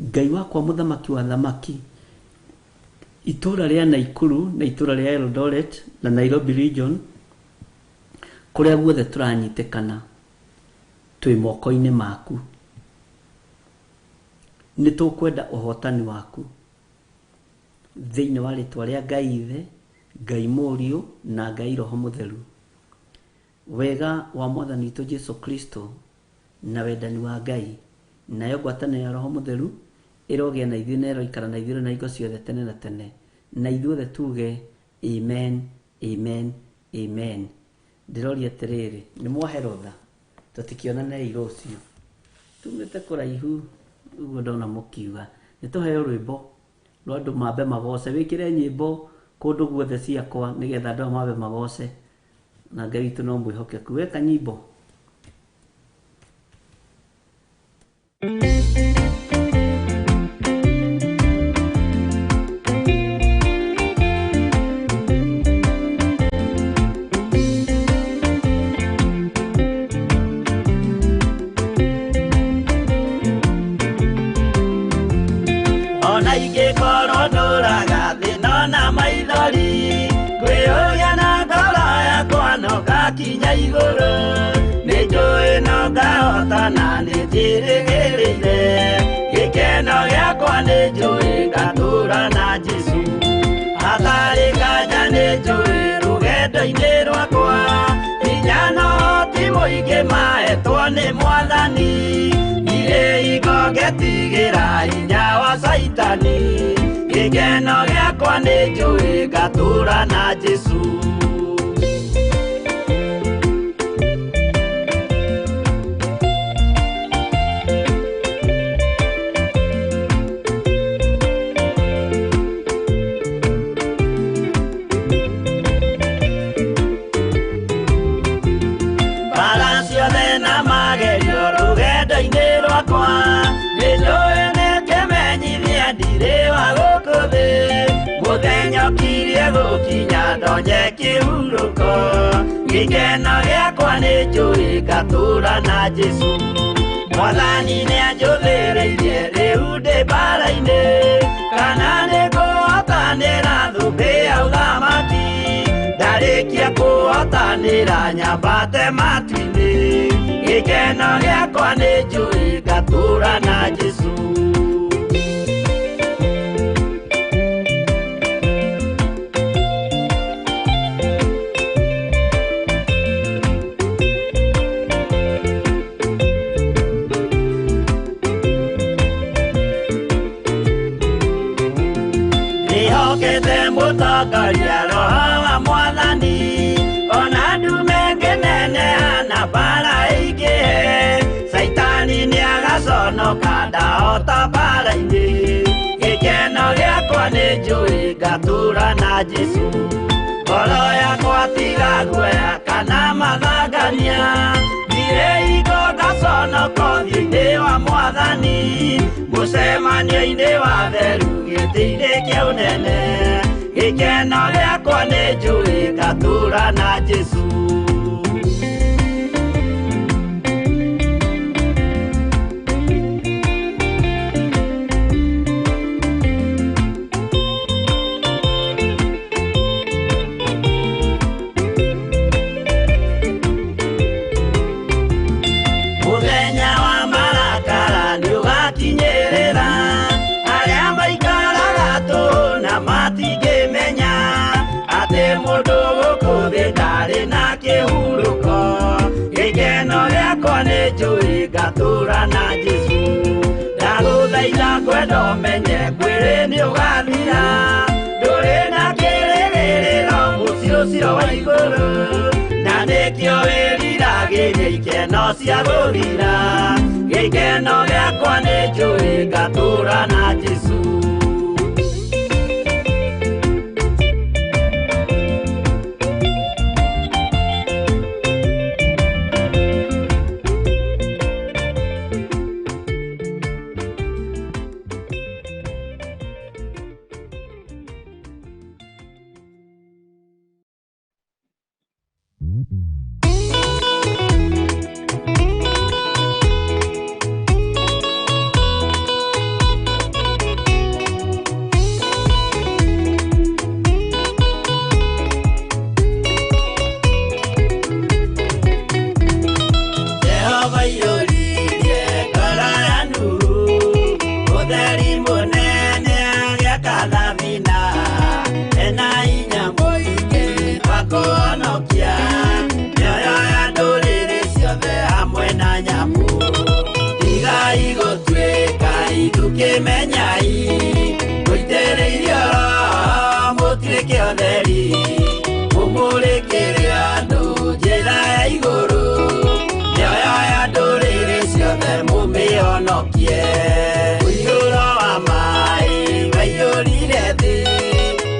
Ngai wakwa mũthamaki wa thamaki, itũra rĩa Naikuru na itũra rĩa Eldoret na Nairobi region, kũrĩa guothe tũranyitĩkana twĩ moko-inĩ maku. Nĩ tũkwenda ũhotani waku thĩinĩ wa rĩtwa rĩa Ngai Ithe, Ngai Mũriũ na Ngai Roho Mũtheru. Wega wa Mwathani witũ Jesu Kristo na wendani wa Ngai nayo ngwatanĩro ya Roho Mũtheru ĩrogĩa na ithuĩ na ĩroikara na ithuĩ na hingo ciothe tene na tene, na ithuothe tuge amen, amen, amen. Ndĩroria atĩrĩrĩ, nĩ mwahe rũtha, tũtikĩonanei rũciũ. Tumĩte kũraihu ũguo ndona mũkiuga nĩ tũheo rwĩmbo rwa andũ mambe magoce, wĩkĩre nyĩmbo kũndũ guothe ciakwa nĩgetha andũ aya mambe magoce, na Ngai witũ no mwĩhokeku. Weka nyimbo. Ona ingĩkorwo ndũraga thĩna na maithori, kwĩyũria na ngoro yakwa no ngakinya igũrũ. Nĩ njũĩ no ngahotana, nĩ njĩrĩgĩrĩire gĩkeno gĩakwa, nĩ njũĩ ngatũũra na Jesũ. Hatarĩ nganja nĩ njũĩ rũgendo-inĩ rwakwa, hinya no ti mũingĩ mahetwo nĩ Mwathani. Ndirĩ hingo ngetigĩra hinya wa Caitani, gĩkeno gĩakwa nĩ njũĩ ngatũũra na Jesũ. Mbara ciothe na magerio rũgendo-inĩ rwakwa, nĩ njũĩ nĩ kĩmenyithia ndirĩ wa gũkũ thĩ. Mũthenya ũkirie gũkinya ndonye kĩhurũko, gĩkeno gĩakwa nĩ njũĩ ngatũũra na Jesũ. Mwathani nĩanjũthĩrĩirie rĩu ndĩ mbara-inĩ, kana nĩ ngũhotanĩra thũmbĩ ya ũthamaki. Ndarĩkia kũhotanĩra nyambate matu-inĩ, gĩkeno gĩakwa nĩ njũĩ ngatũũra na Jesũ. Ndĩhokete mũtongoria Roho wa Mwathani, ona ndume ngĩneneha na mbara ĩingĩhe. Caitani nĩagaconoka ndahota mbara-inĩ, gĩkeno gĩakwa nĩ njũĩ ngatũũra na Jesũ. Ngoro yakwa tiga guoya kana mathangania, ndirĩ hingo ngaconoka ũthiũ-inĩ wa Mwathani. Mũcemanio-inĩ wa theru gĩtĩ-inĩ kĩa ũnene, gĩkeno gĩakwa nĩ njũĩ ngatũũra na Jesũ. Mũthenya wa marakara nĩũgakinyĩrĩra, arĩa maikaraga tũhũ na matingĩmenya atĩ mũndũ gũkũ thĩ ndarĩ na kĩhooto. njũĩ ngatũra na Jesũ. Ndagũthaitha ngwenda ũmenye mwĩrĩ nĩ ũgathira, ndũrĩ na kĩrĩgĩrĩro mũciĩ ũcio wa igũrũ, na nĩkĩo wĩriragĩria ikeno cia gũthira. Gĩkeno gĩakwa nĩ njũĩ ngatũra na Jesũ. Jehova iyũririe ngoro ya Nuhu, ũtheri mũnene agĩaka thabina, ena hinya mũingĩ wa kũhonokia mĩoyo ya ndũrĩrĩ ciothe hamwe na nyamũ. Tigai gũtuĩka ithukĩmenyai, mũitĩrĩirio Roho mũtuĩke ũtheri, mũmũrĩkĩre andũ njĩra ya igũrũ, mĩoyo ya ndũrĩrĩ ciothe mũmĩhonokie. Ũiyũro wa maĩ waiyũrire thĩ,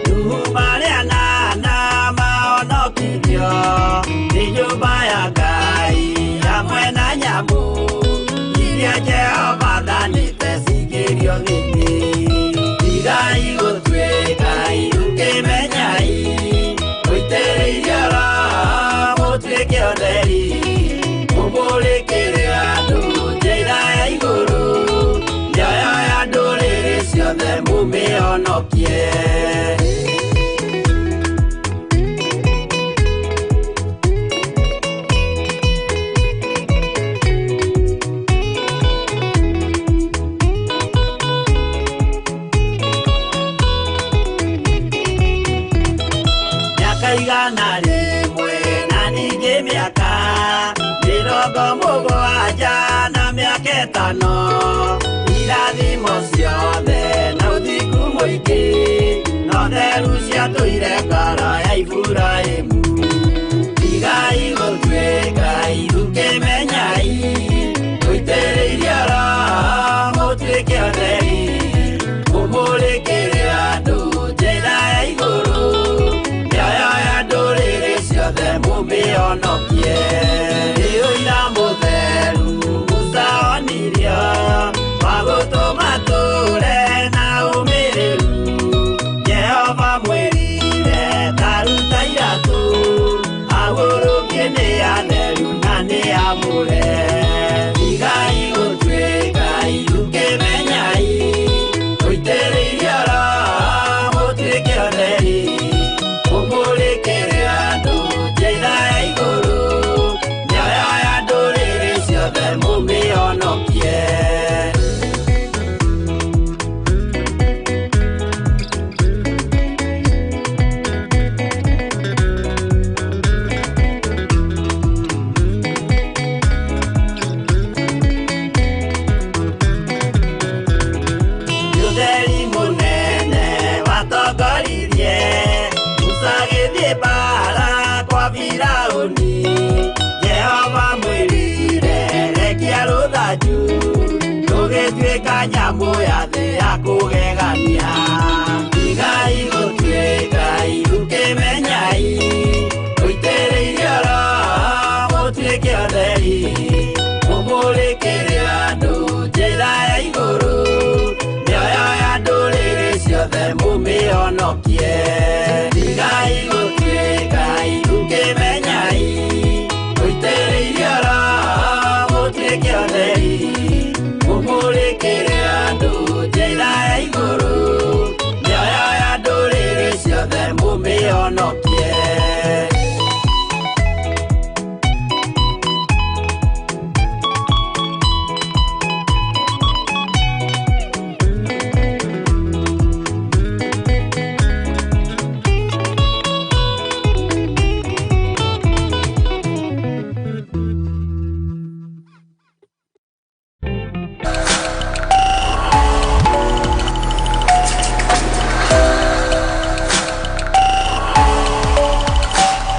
Nuhu marĩ anana mahonokirio, nĩ nyũmba ya Ngai hamwe na nyamũ iria Jehova athanĩte cingĩrio gĩtĩ. Tigai gũtuĩka ithukĩmenyai, mũitĩrĩirio Roho mũtuĩke ũtheri, mũmũrĩkĩre andũ njĩra ya igũrũ, mĩoyo ya ndũrĩrĩ ciothe mũmĩhonokie. Mĩaka 100 na ningĩ mĩaka 70 na mĩaka 5, irathimo ciothe na ũthingu mũingĩ, na ũtheru ciatũire ngoro ya Iburahĩmu. Tigai gũtuĩka ithukĩmenyai, mũitĩrĩirio Roho mũtuĩke ũtheri, mũmũrĩkĩre andũ njĩra ya igũrũ, mĩoyo ya ndũrĩrĩ ciothe mũmĩhonokie. Nĩ ũira mũtheru Musa onirio, wa gũtũma tũre na ũmĩrĩru. Jehova mwĩrire ta ruta iratũ, ahurũkie nĩ atheru na nĩ amũre. Tigai gũtuĩka ithukĩmenyai, mũitĩrĩirio Roho mũtuĩke ũtheri, mũmũrĩkĩre andũ njĩra ya igũrũ, mĩoyo ya ndũrĩrĩ ciothe mũmĩhonokie. Ũtheri mũnene watongoririe Musa agĩthiĩ mbaara kwa Firaũni. Jehova mwĩrire rekia rũthanju, rũgĩtuĩka nyamũ ya thĩ ya kũgegania. Tigai gũtuĩka ithukĩmenyai, mũitĩrĩirio Roho mũtuĩke ũtheri, mũmũrĩkĩre andũ njĩra ya igũrũ, mĩoyo ya ndũrĩrĩ ciothe mũmĩhonokie. Tigai gũtuĩka ithukĩmenyai, mũitĩrĩirio Roho mũtuĩke ũtheri, mũmũrĩkĩre andũ njĩra ya igũrũ, mĩoyo ya ndũrĩrĩ ciothe mũmĩhonokie.